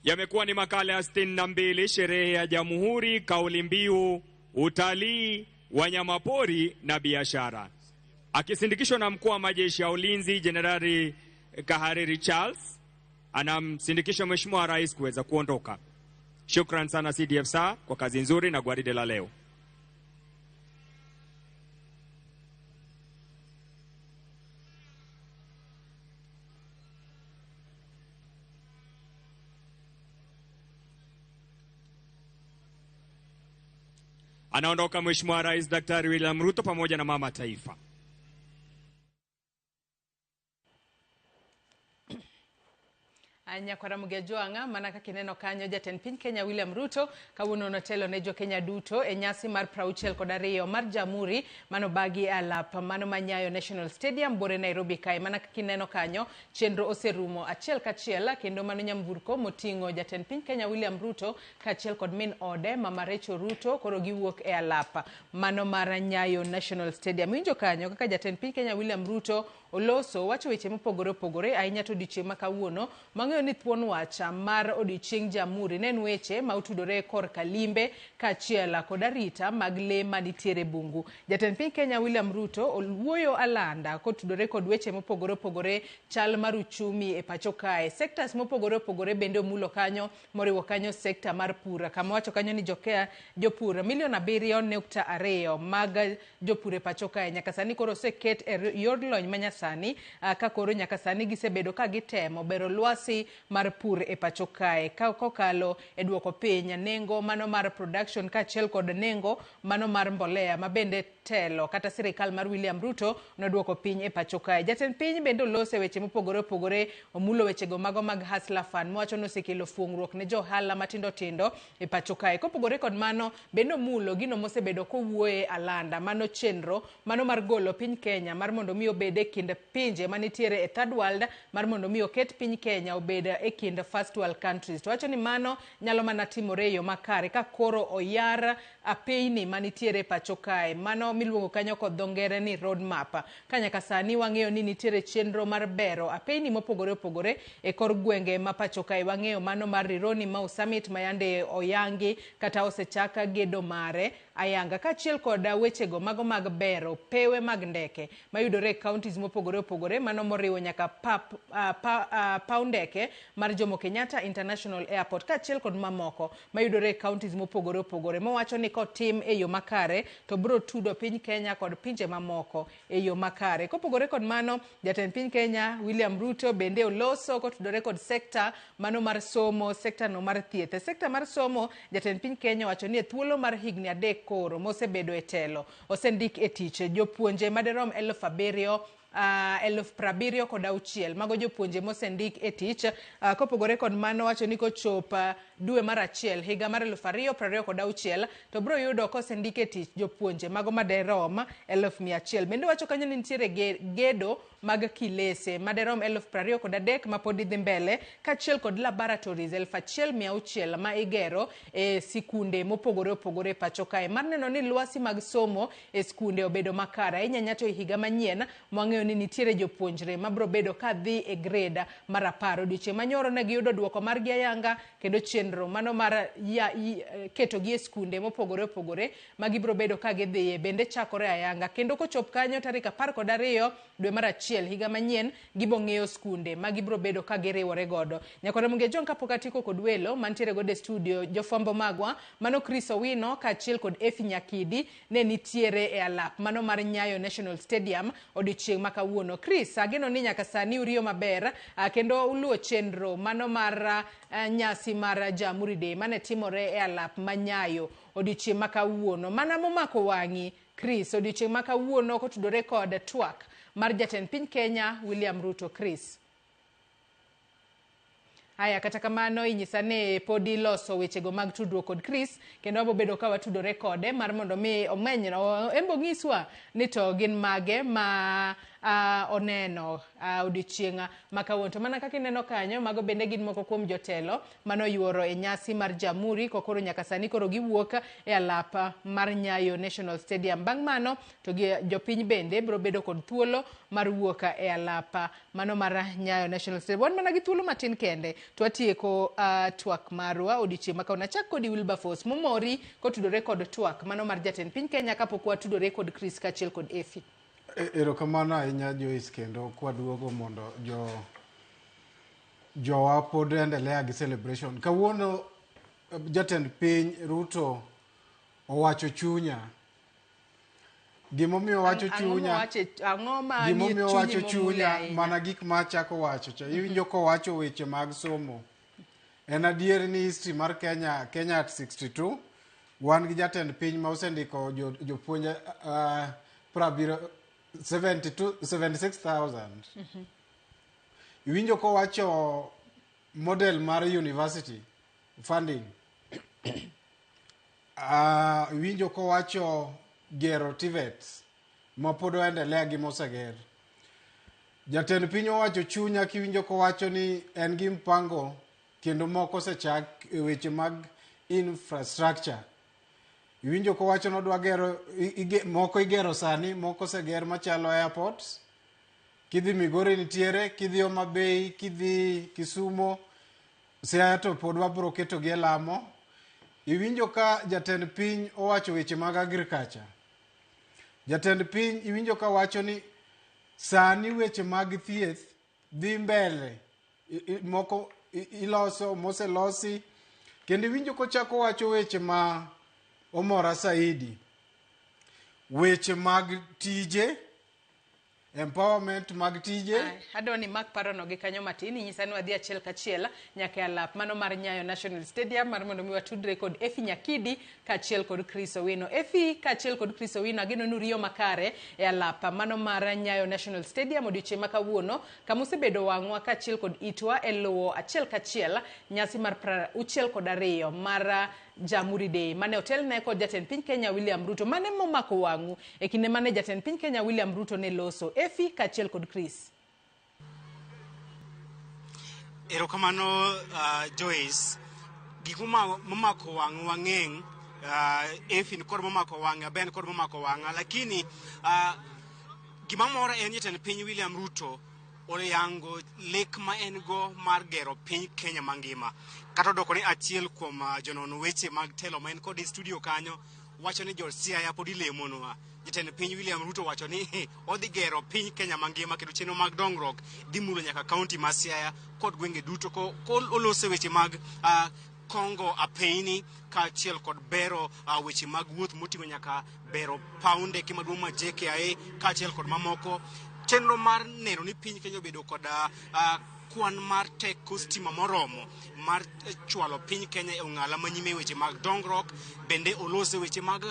Yamekuwa ni makala ya 62 sherehe ya Jamhuri, kauli mbiu utalii, wanyamapori na biashara, akisindikishwa na mkuu wa majeshi ya ulinzi Jenerali Kahariri Charles, anamsindikisha Mheshimiwa Rais kuweza kuondoka. Shukran sana CDF SA kwa kazi nzuri na gwaride la leo. Anaondoka Mheshimiwa Rais Daktari William Ruto pamoja na mama taifa. Nyakwara Mugejwang'a mana kaka ineno kanyo jatend piny Kenya William Ruto kawuono notelo ne jo Kenya duto e nyasi mar 62 mar Jamhuri manobagi e alap mano ma Nyayo National Stadium bore Nairobi kae. Mana kaka ineno kanyo chenro oserumo achiel kachiel kendo mano nyamburko moting'o jatend piny Kenya William Ruto kaachiel kod min ode Mama Rachel Ruto koro giwuok e alap mano mar Nyayo National Stadium. Iwinjo kanyo kaka jatend piny Kenya William Ruto oloso wacho weche mopogore opogore ahinya to odiochieng' ma kawuono mang'eyo ni thuon wach mar odiochieng' Jamhuri ne en weche ma otudore korka limbe kaachiel kod arita mag lee manitiere bungu. Jatend piny Kenya William Ruto owuoyo alanda kotudore kod weche mopogore opogore, chal mar uchumi e pacho kae, sectors mopogore opogore bende omulo kanyo, moriwo kanyo sekta mar pur kama wacho kanyo ni jopur milion 7.2 mag jopur e pacho kae nyaka sani koro oseket e yor lony manyasani ka koro nyaka sani gisebedo ka gitemo bero lwasi mar pur e pacho kae kokalo e duoko piny nengo mano mar production kaachiel kod nengo mano mar mbolea ma bende telo kata sirikal mar William Ruto noduoko piny e pacho kae. Jatend piny bende olose weche mopogore opogore, omulo wechego mago mag Hustler Fund mowacho ni osekelo fuong'ruok ne johala matindo tindo e pacho kae. Kopogore kod mano bende omulo gino mosebedo kowuoye alanda mano chenro mano mar golo piny Kenya mar mondo mi obed e kind pinje manitiere e third world mar mondo mi oket piny Kenya obed e kind first world countries. To wacho ni mano nyalo mana timore e yo makare ka koro oyar apeyni manitiere pacho kae, mano miluongo kanyo kod dho ngere ni road map. Ka nyaka sani wang'eyo ni nitiere chenro mar bero apeyni mopogore opogore e kor gwenge ma pacho kae. Wang'eyo mano mar Rironi Mau Summit ma yande oyangi kata osechak gedo mare ayanga, kaachiel kod wechego mago mag bero pewe mag ndeke mayudore e counties mopogore opogore, mano moriwo nyaka paw ndeke mar Jomo Kenyatta International Airport kaachiel kod mamoko mayudore e counties mopogore opogore, mowacho ni kotim e yo makare to biro tudo piny Kenya kod pinje mamoko e yo makare. Kopogore kod mano, jatend piny Kenya William Ruto bende oloso kotudore kod sekta mano mar somo, sekta no mar thieth. E sekta mar somo, jatend piny Kenya owacho ni e thuolo mar higni 3 koro mosebedo e telo osendik e tich jopuonje maderom 7,000 76,000 mago jopuonje mosendik e tich. Kopogore kod mano, wacho ni kochop dwe mar achiel higa mar 2026 to biro yudo kosendik e tich jopuonje mago maderom 100,000. Bende wacho kanyo ni nitiere gedo mag kilese maderom 23,000 mapod dhi mbele kaachiel kod laboratories 1,600 ma igero e sikunde mopogore opogore pacho kae mar neno ni lwasi mag somo e skunde obedo makare ahinya nyato e higa manyien mwang'eyo ni nitiere jopuonjre mabiro bedo ka dhi e grade mar 10. Odiochieng' manyoro ne giyudo duoko margi ayanga kendo chenro mano mar ketogi e skunde mopogore opogore ma gibiro bedo ka gidhiye bende chakore ayanga, kendo kochop kanyo tarik 12 dwe mar 1 higa manyien gibo ng'eyo skunde ma gibiro bedo ka giriwore godo. Nyakwara Mugejong, kapok atieko kod welo mantiere godo e studio, jofwambo magwa mano Chris Owino kaachiel kod Efi Nyakidi ne nitiere e alap mano mar Nyayo National Stadium odiochieng' ma kawuono. Chris, ageno ni nyaka sani uriyo maber kendo uluwo chenro mano mar nyasi mar Jamhuri Day mane timore e alap ma Nyayo odiochieng' ma kawuono. Mana momako wang'i Chris odiochieng' ma kawuono kotudore kod twak mar jatend piny Kenya William Ruto. Chris. Haya, kata kamano inyisa ni pod iloso wechego mag tudruok kod Chris kendo wabobedo ka watudore kode mar mondo mi omeny embo nyiswa ni to gin mage ma Oneno odiochieng' ma kawuono. To mana kaka ineno kanyo, mago bende gin moko kuom jotelo manoyuoro e nyasi mar Jamhuri kokoro nyaka sani koro giwuok e alap mar Nyayo National Stadium. Bang' mano to jopiny bende biro bedo kod thuolo mar wuok e alap mano mar Nyayo National Stadium. Wan mana gi thuolo matin kende to watieko twak marwa odiochieng' ma kawuono. Achak kodi Wilberforce momori kotudore kod twak mano mar jatend piny Kenya kapok watudore kod Chris kaachiel kod Efi. Erokamano ahinya Joyce, kendo kwaduogo mondo jo jowa pod endelea gi celebration. Kawuono jatend piny Ruto owacho chunya. Gimomiyo owacho chunya, Ang'o ma nie gimomiyo chunyi owacho momuli chunya ahinya? Mana gik ma achako wacho cha. Iwinjo kowacho weche mag somo. En adier ni history mar Kenya, Kenya at 62, wan gi jatend piny ma osendiko jopuonj prabiro 72 76,000. Iwinjo kowacho model mar university funding. Iwinjo kowacho gero TVETs ma pod oendelea gi moseger. Jatend piny owacho chunya kiwinjo kowacho ni en gi mpango kendo moko osechak e weche mag infrastructure. Iwinjo kowacho ni odwa gero moko igero sani, moko oseger machalo airports. Kidhi Migori nitiere, kidhi Homa Bay, kidhi Kisumo, Siaya to pod wabro ketogi e lamo. Iwinjo ka jatend piny owacho weche mag agriculture. Jatend piny iwinjo ka wacho ni sani weche mag thieth dhi mbele, moko iloso, moselosi. Kendo iwinjo kochako wacho weche ma omora saidi. Weche mag tije, empowerment mag tije. Adwa ni mak parono gi kanyo matin, inyisa ni wadhi achiel kachiel nyaka e alap mano mar Nyayo National Stadium mar mondo mi watudre kod Efi Nyakidi kaachiel kod Chris Owino. Efi kaachiel kod Chris Owino, ageno ni uriyo makare e alap mano mar Nyayo National Stadium odiochieng' ma kawuono, kama osebedo wang'wa kaachiel kod itwa e luwo achiel kachiel nyasi mar 62 mar Jamhuri Day mane otelne kod jatend piny Kenya William Ruto. Mane momako wang'u e kinde mane jatend piny Kenya William Ruto ne loso? Efi kaachiel kod Chris. Erokamano Joyce. Gik momako wang'wa ng'eny, Efi ni kod momako wang'a, Ben kod momako wang'a, lakini gima mora en jatend piny William Ruto oyango lek ma en go mar gero piny Kenya mangima. Kata odoko ni achiel kuom jonon weche mag telo ma en kod e studio kanyo wacho ni jo Siaya pod ilemonwa. Jatend piny William Ruto wacho ni odhi gero piny Kenya mangima kendo chenro mag dongruok dhi mulo nyaka kaunti ma Siaya kod gwenge duto ko olose weche mag Kongo apeini kaachiel kod bero weche mag wuoth moting'o nyaka bero paw ndeke maduong' ma JKIA kaachiel kod mamoko. Chenro mar neno ni piny Kenya obedo kod kwan mar teko stima moromo mar chwalo piny Kenya e ong'ala manyime weche mag dongruok, bende olose weche mag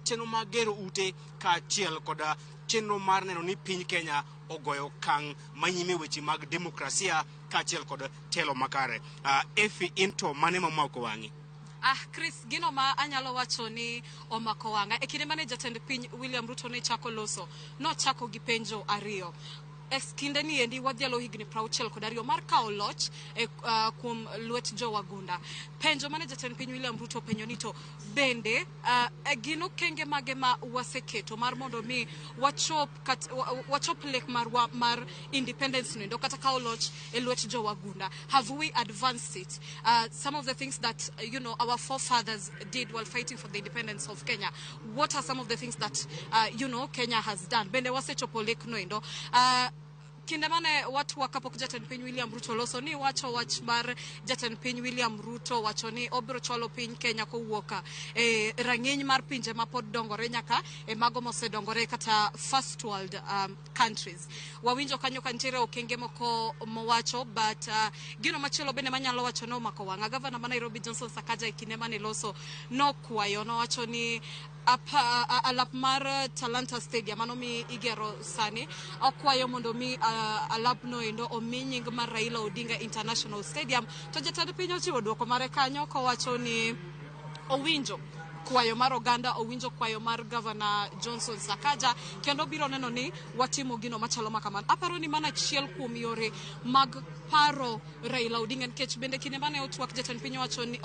chenro mag gero ute kaachiel kod chenro mar neno ni piny Kenya ogoyo okang' manyime weche mag demokrasia kaachiel kod telo makare. Efi, into mane mamako wang'i? Chris, gino ma anyalo wacho ni omako wang'a e kinde mane jatend piny William Ruto ne chako loso, nochako gi penjo ariyo. E kinde ni endi wadhialo higni 62 mar kawo loch e kuom lwet jowagunda. Penjo mane jatend piny William Ruto openjo ni to bende gin okenge mage ma waseketo mar mondo mi wachop lek marwa mar independence noendo kata kawo loch e lwet jowagunda. Have we advanced it? Some of the things that our forefathers did while fighting for the independence of Kenya. What are some of the things that Kenya has done? Bende wasechopo lek noendo. Kinde mane watwa kapok jatend piny William Ruto loso ni wacho wach mar jatend piny William Ruto wacho ni obiro chwalo piny Kenya kowuok e rang'iny mar pinje ma pod dongore nyaka e mago mosedongore kata first world countries. Wawinjo kanyo ka nitiere okenge moko mowacho, but gino machielo bende manyalo wacho ni omako wang'a. Gavana ma Nairobi Johnson Sakaja e kinde mane loso nokwayo, nowacho ni alap mar Talanta Stadium mano mi igero sani, okwayo mondo mi alapno endo omi nying mar Raila Odinga International Stadium. To jatend piny ochiwo duoko mare kanyo kowacho ni owinjo kwayo mar oganda, owinjo kwayo mar Governor Johnson Sakaja, kendo biro neno ni watimo gino machalo makamano. Aparo ni mano achiel kuom yore mag paro Raila Odinga, nikech bende kinde mane otwak jatend piny owacho ni,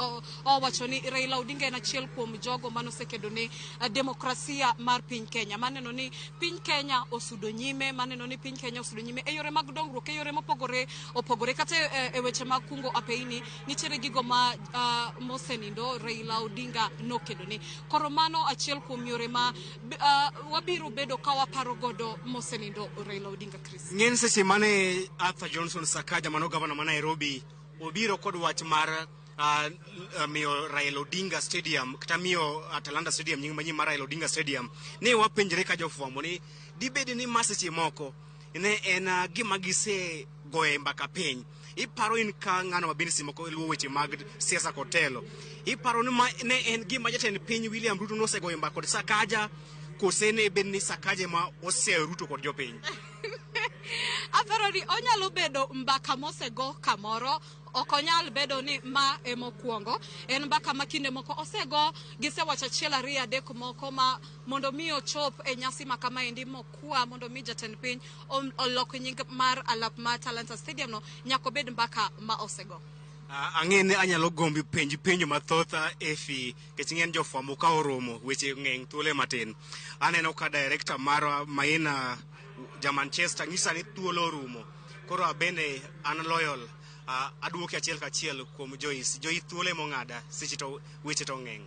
owacho ni Raila Odinga en achiel kuom jogo mane osekedo ne demokrasia mar piny Kenya, maneno ni piny Kenya osudo nyime, maneno ni piny Kenya osudo nyime e yore mag dongruok, e yore mopogore opogore, kata e weche mag kungo apeini nitiere gigo ma mosenindo Raila Odinga nokedo ne. Koro mano achiel kuom yore ma wabiro bedo ka waparo godo mosenindo Raila Odinga. Chris. Ng'eny seche mane Arthur Johnson Sakaja mano gavana ma Nairobi obiro kod wach mar miyo Raila Odinga Stadium kata miyo Talanta Stadium nying manyien mar Raila Odinga Stadium, ne wapenjre ka jofwambo ni dibed ni ma seche moko ne en gima gise goye mbaka piny. Iparo in ka ng'ano ma bende seche moko luwo weche mag siasa kod telo, iparo ni ma ne en gima jatend piny William Ruto nosegoyo mbaka kod Sakaja, kose ne bed ni Sakaja ema oseyo Ruto kod jopiny? Aparo ni onyalo bedo mbaka mosego kamoro, ok onyal bedo ni ma emokwongo. En mbaka ma kinde moko osego, gisewacho achiel ariyo adek moko ma mondo mi ochop e nyasi ma kamaendi mokwa mondo mi jatend piny olok nying mar alap mar Talanta Stadium no, nyaka obed mbaka ma osego. Ang'e ni anyalo gombi penji penjo mathoth Efi, nikech ing'e ni jofwambo ka oromo weche ng'eny thuolo matin. Aneno ka director marwa Maina ja Manchester nyisa ni thuolo orumo, koro abende an loyal, aduoki achiel kachiel kuom Joyce. Joyce, thuolo emong'ada seche to weche to ng'eny.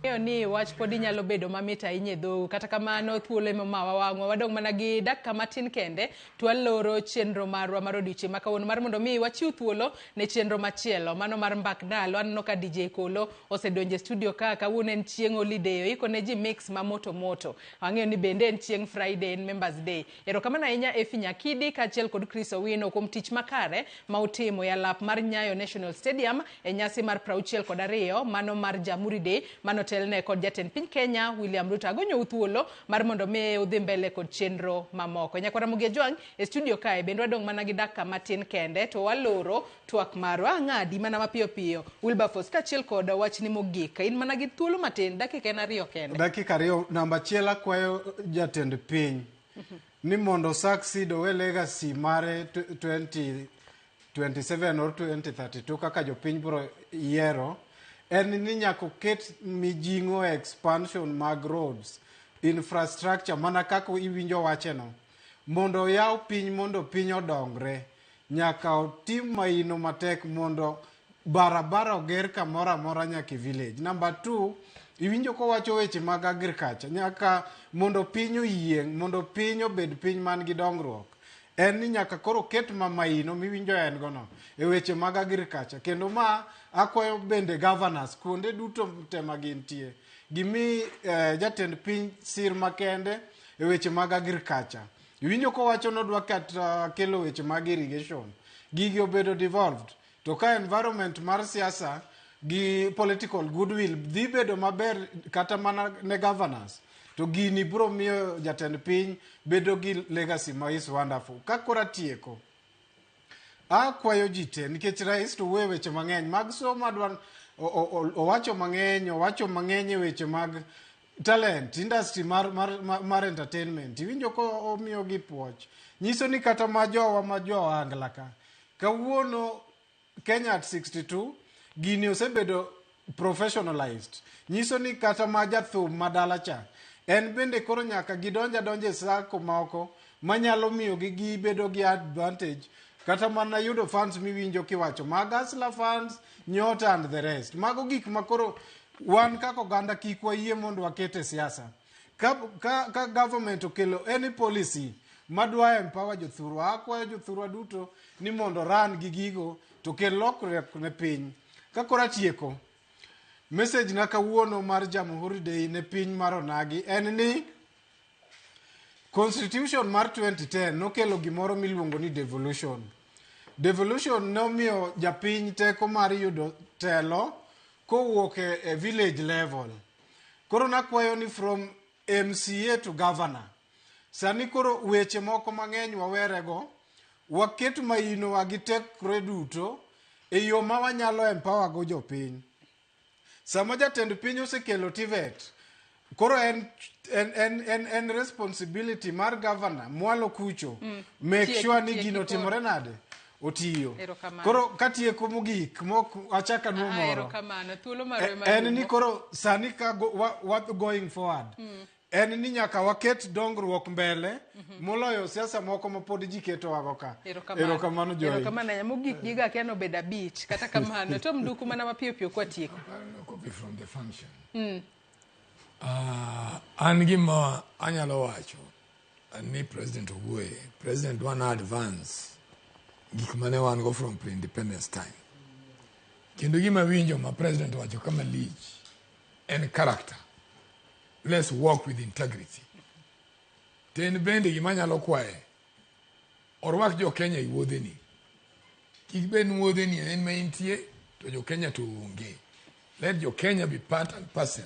Ng'eyo ni wach pod inyalo bedo mamit ahinya e dhou, kata kamano thuolo ema omawa wang'wa, wadong' mana gi dakika matin kende to waloro chenro marwa mar odiochieng' ma kawuono mar mondo mi wachiw thuolo ne chenro machielo mano mar mbak ndalo. Aneno ka DJ Kolo osedonjo e studio ka, kawuono en chieng' holiday, oiko ne ji mix ma moto moto. Wang'eyo ni bende en chieng' Friday, en Members Day. Erokamano ahinya Efi Nyakidi kaachiel kod Chris Owino kuom tich makare ma utimo e alap mar Nyayo National Stadium e nyasi mar 62 mano mar Jamhuri Day mano telne kod jatend piny Kenya William Ruto. Agonyou thuolo mar mondo mi udhi mbele kod chenro mamoko. Nyakwara Ramogi Ajwang' e studio kae bende wadong' mana gi dakika matin kende to waloro twak marwa. Ang'adi mana mapiyo piyo Wilberforce kaachiel kod wachni mogik. In mana gi thuolo matin, dakika en 2 kende. Dakika 2. Namba 1 akwayo jatend piny ni mondo succeed owe legacy mare 2027 or 2032 kaka jopiny biro yiero, en ni nyaka oket mijing'o expansion mag roads, infrastructure mana kaka iwinjo wacheno, mondo oyaw piny mondo piny odongre. Nyaka otim maino matek mondo barabara oger kamoro amora nyaka e village. Namba 2, iwinjo kowacho weche mag agriculture, nyaka mondo piny oyieng', mondo piny obed piny man gi dongruok, en ni nyaka koro ket mamaino miwinjo en gono e weche mag agriculture. Kendo ma akwayo bende governors kuonde duto te ma gintie, gimi jatend piny sir makende e weche mag agriculture. Iwinjo kowacho nodwa kata kelo weche mag irrigation, gigi obedo devolved. To ka environment mar siasa gi political goodwill dhi bedo maber kata mana ne governors, to gini biro miyo jatend piny bedo gi legacy ma is wonderful. Ka koro atieko, akwayo ji te, nikech rais to wuoyo weche mang'eny mag somo, adwa owacho mang'eny, owacho mang'eny e weche mag talent industry mar entertainment. Iwinjo ko omiyo gi puoch, nyiso ni kata ma jowa ma jo ohangla ka kawuono Kenya at 62 gini osebedo professionalized, nyiso ni kata ma jathum ma dala cha en bende koro nyaka gidonja donja e sako moko manyalo miyo gi gibedo gi advantage kata mana yudo funds miwinjo kiwacho mag Hustler funds, Nyota and the rest. Mago gik ma koro wan kaka oganda kik wayie mondo waket e siasa. Ka government okelo any policy madwa empower jothurwa, akwayo jothurwa duto ni mondo ran gi gigo to kel lokruok ne piny. Ka koro atieko, message na kawuono mar Jamhuri Day ne piny mar Onagi en ni Constitution mar 2010 nokelo gimoro miluongo ni devolution. Devolution nomiyo japiny teko mar yudo telo kowuok e village level. Koro nakwayo ni from MCA to governor. Sani koro weche moko mang'eny wawerego, waket mainowa gi tekre duto e yo ma wanyalo empower go jopiny. Sama jatend piny osekelo TVET, koro en, en, en, en, en responsibility mar governor mwalo kucho make sure ni Tieki gino koro. otimore nade otiyo. Erokamano. Koro katieko mogik mok achak anuo Ah, moro erokamano. Thuolo marwa ema en ni rumo. koro sani ka go, wa going forward en ni nyaka waket dongruok mbele moloyo siasa moko ma pod ji ketowago ka. Erokamano Joy. Erokamano ahinya. Mogik giga akia nobedo abich. Kata kamano, Tom Nduku mana mapiyo piyo kwatieko. Copy from the function. An gima anyalo wacho ni President owuoye, President dwa na advance gik mane wan go from pre-independence time. Kendo gima winjo ma President owacho kama lich en character. Let's work with integrity. To en bende gima anyalo kwaye, orwak jo Kenya e wuodheni. Kik bed ni wuodheni en ma intie to jo Kenya to onge. Let jo Kenya be part and parcel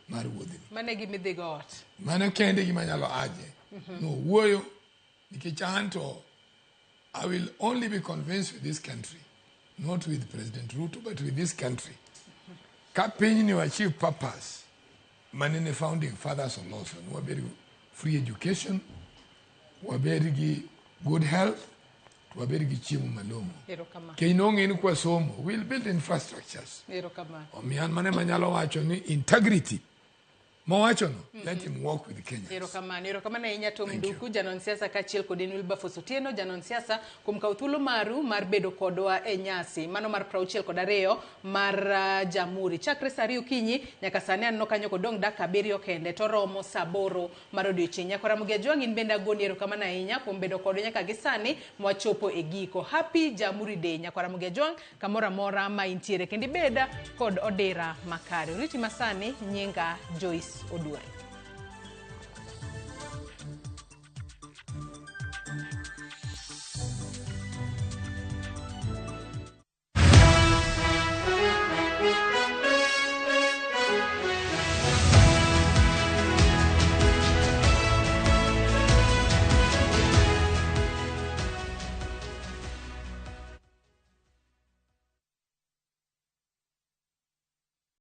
mar wuodheni. Mano e gima idhi go ot. Mano kende gima anyalo aje. No wuoyo nikech an to I will only be convinced with this country, not with President Ruto, but with this country. Ka piny ni achieve purpose manene founding fathers oloso ni wabed gi free education, wabed gi good health, to wabed gi chiemo malong'o. Erokamano. Kech nong'e ni kwasomo, we'll build infrastructures. Erokamano. Omiyo an mano ema anyalo wacho ni integrity mowachono, let him work with Kenya. Erokamano, erokamano ahinya Tom Nduku, janon siasa kaachiel kod in Wilberforce Otieno, janon siasa kuom kawo thuolo maru mar bedo kodwa e nyasi mano mar 62 mar Jamhuri. Chakre saa 2 okinyi nyaka sani aneno kanyo kodong' dakika 7 kende to romo saa 8 mar odiochieng'. Nyakora Ramogi Ajwang' in bende agoni erokamano ahinya kuom bedo kodwa nyaka gi sani mwachopo e giko. Happy Jamhuri Day Nyakora Ramogi Ajwang' kamoro amora ma intiere kendo ibed kod odira makare. Oriti masani nyinga Joyce Oduor.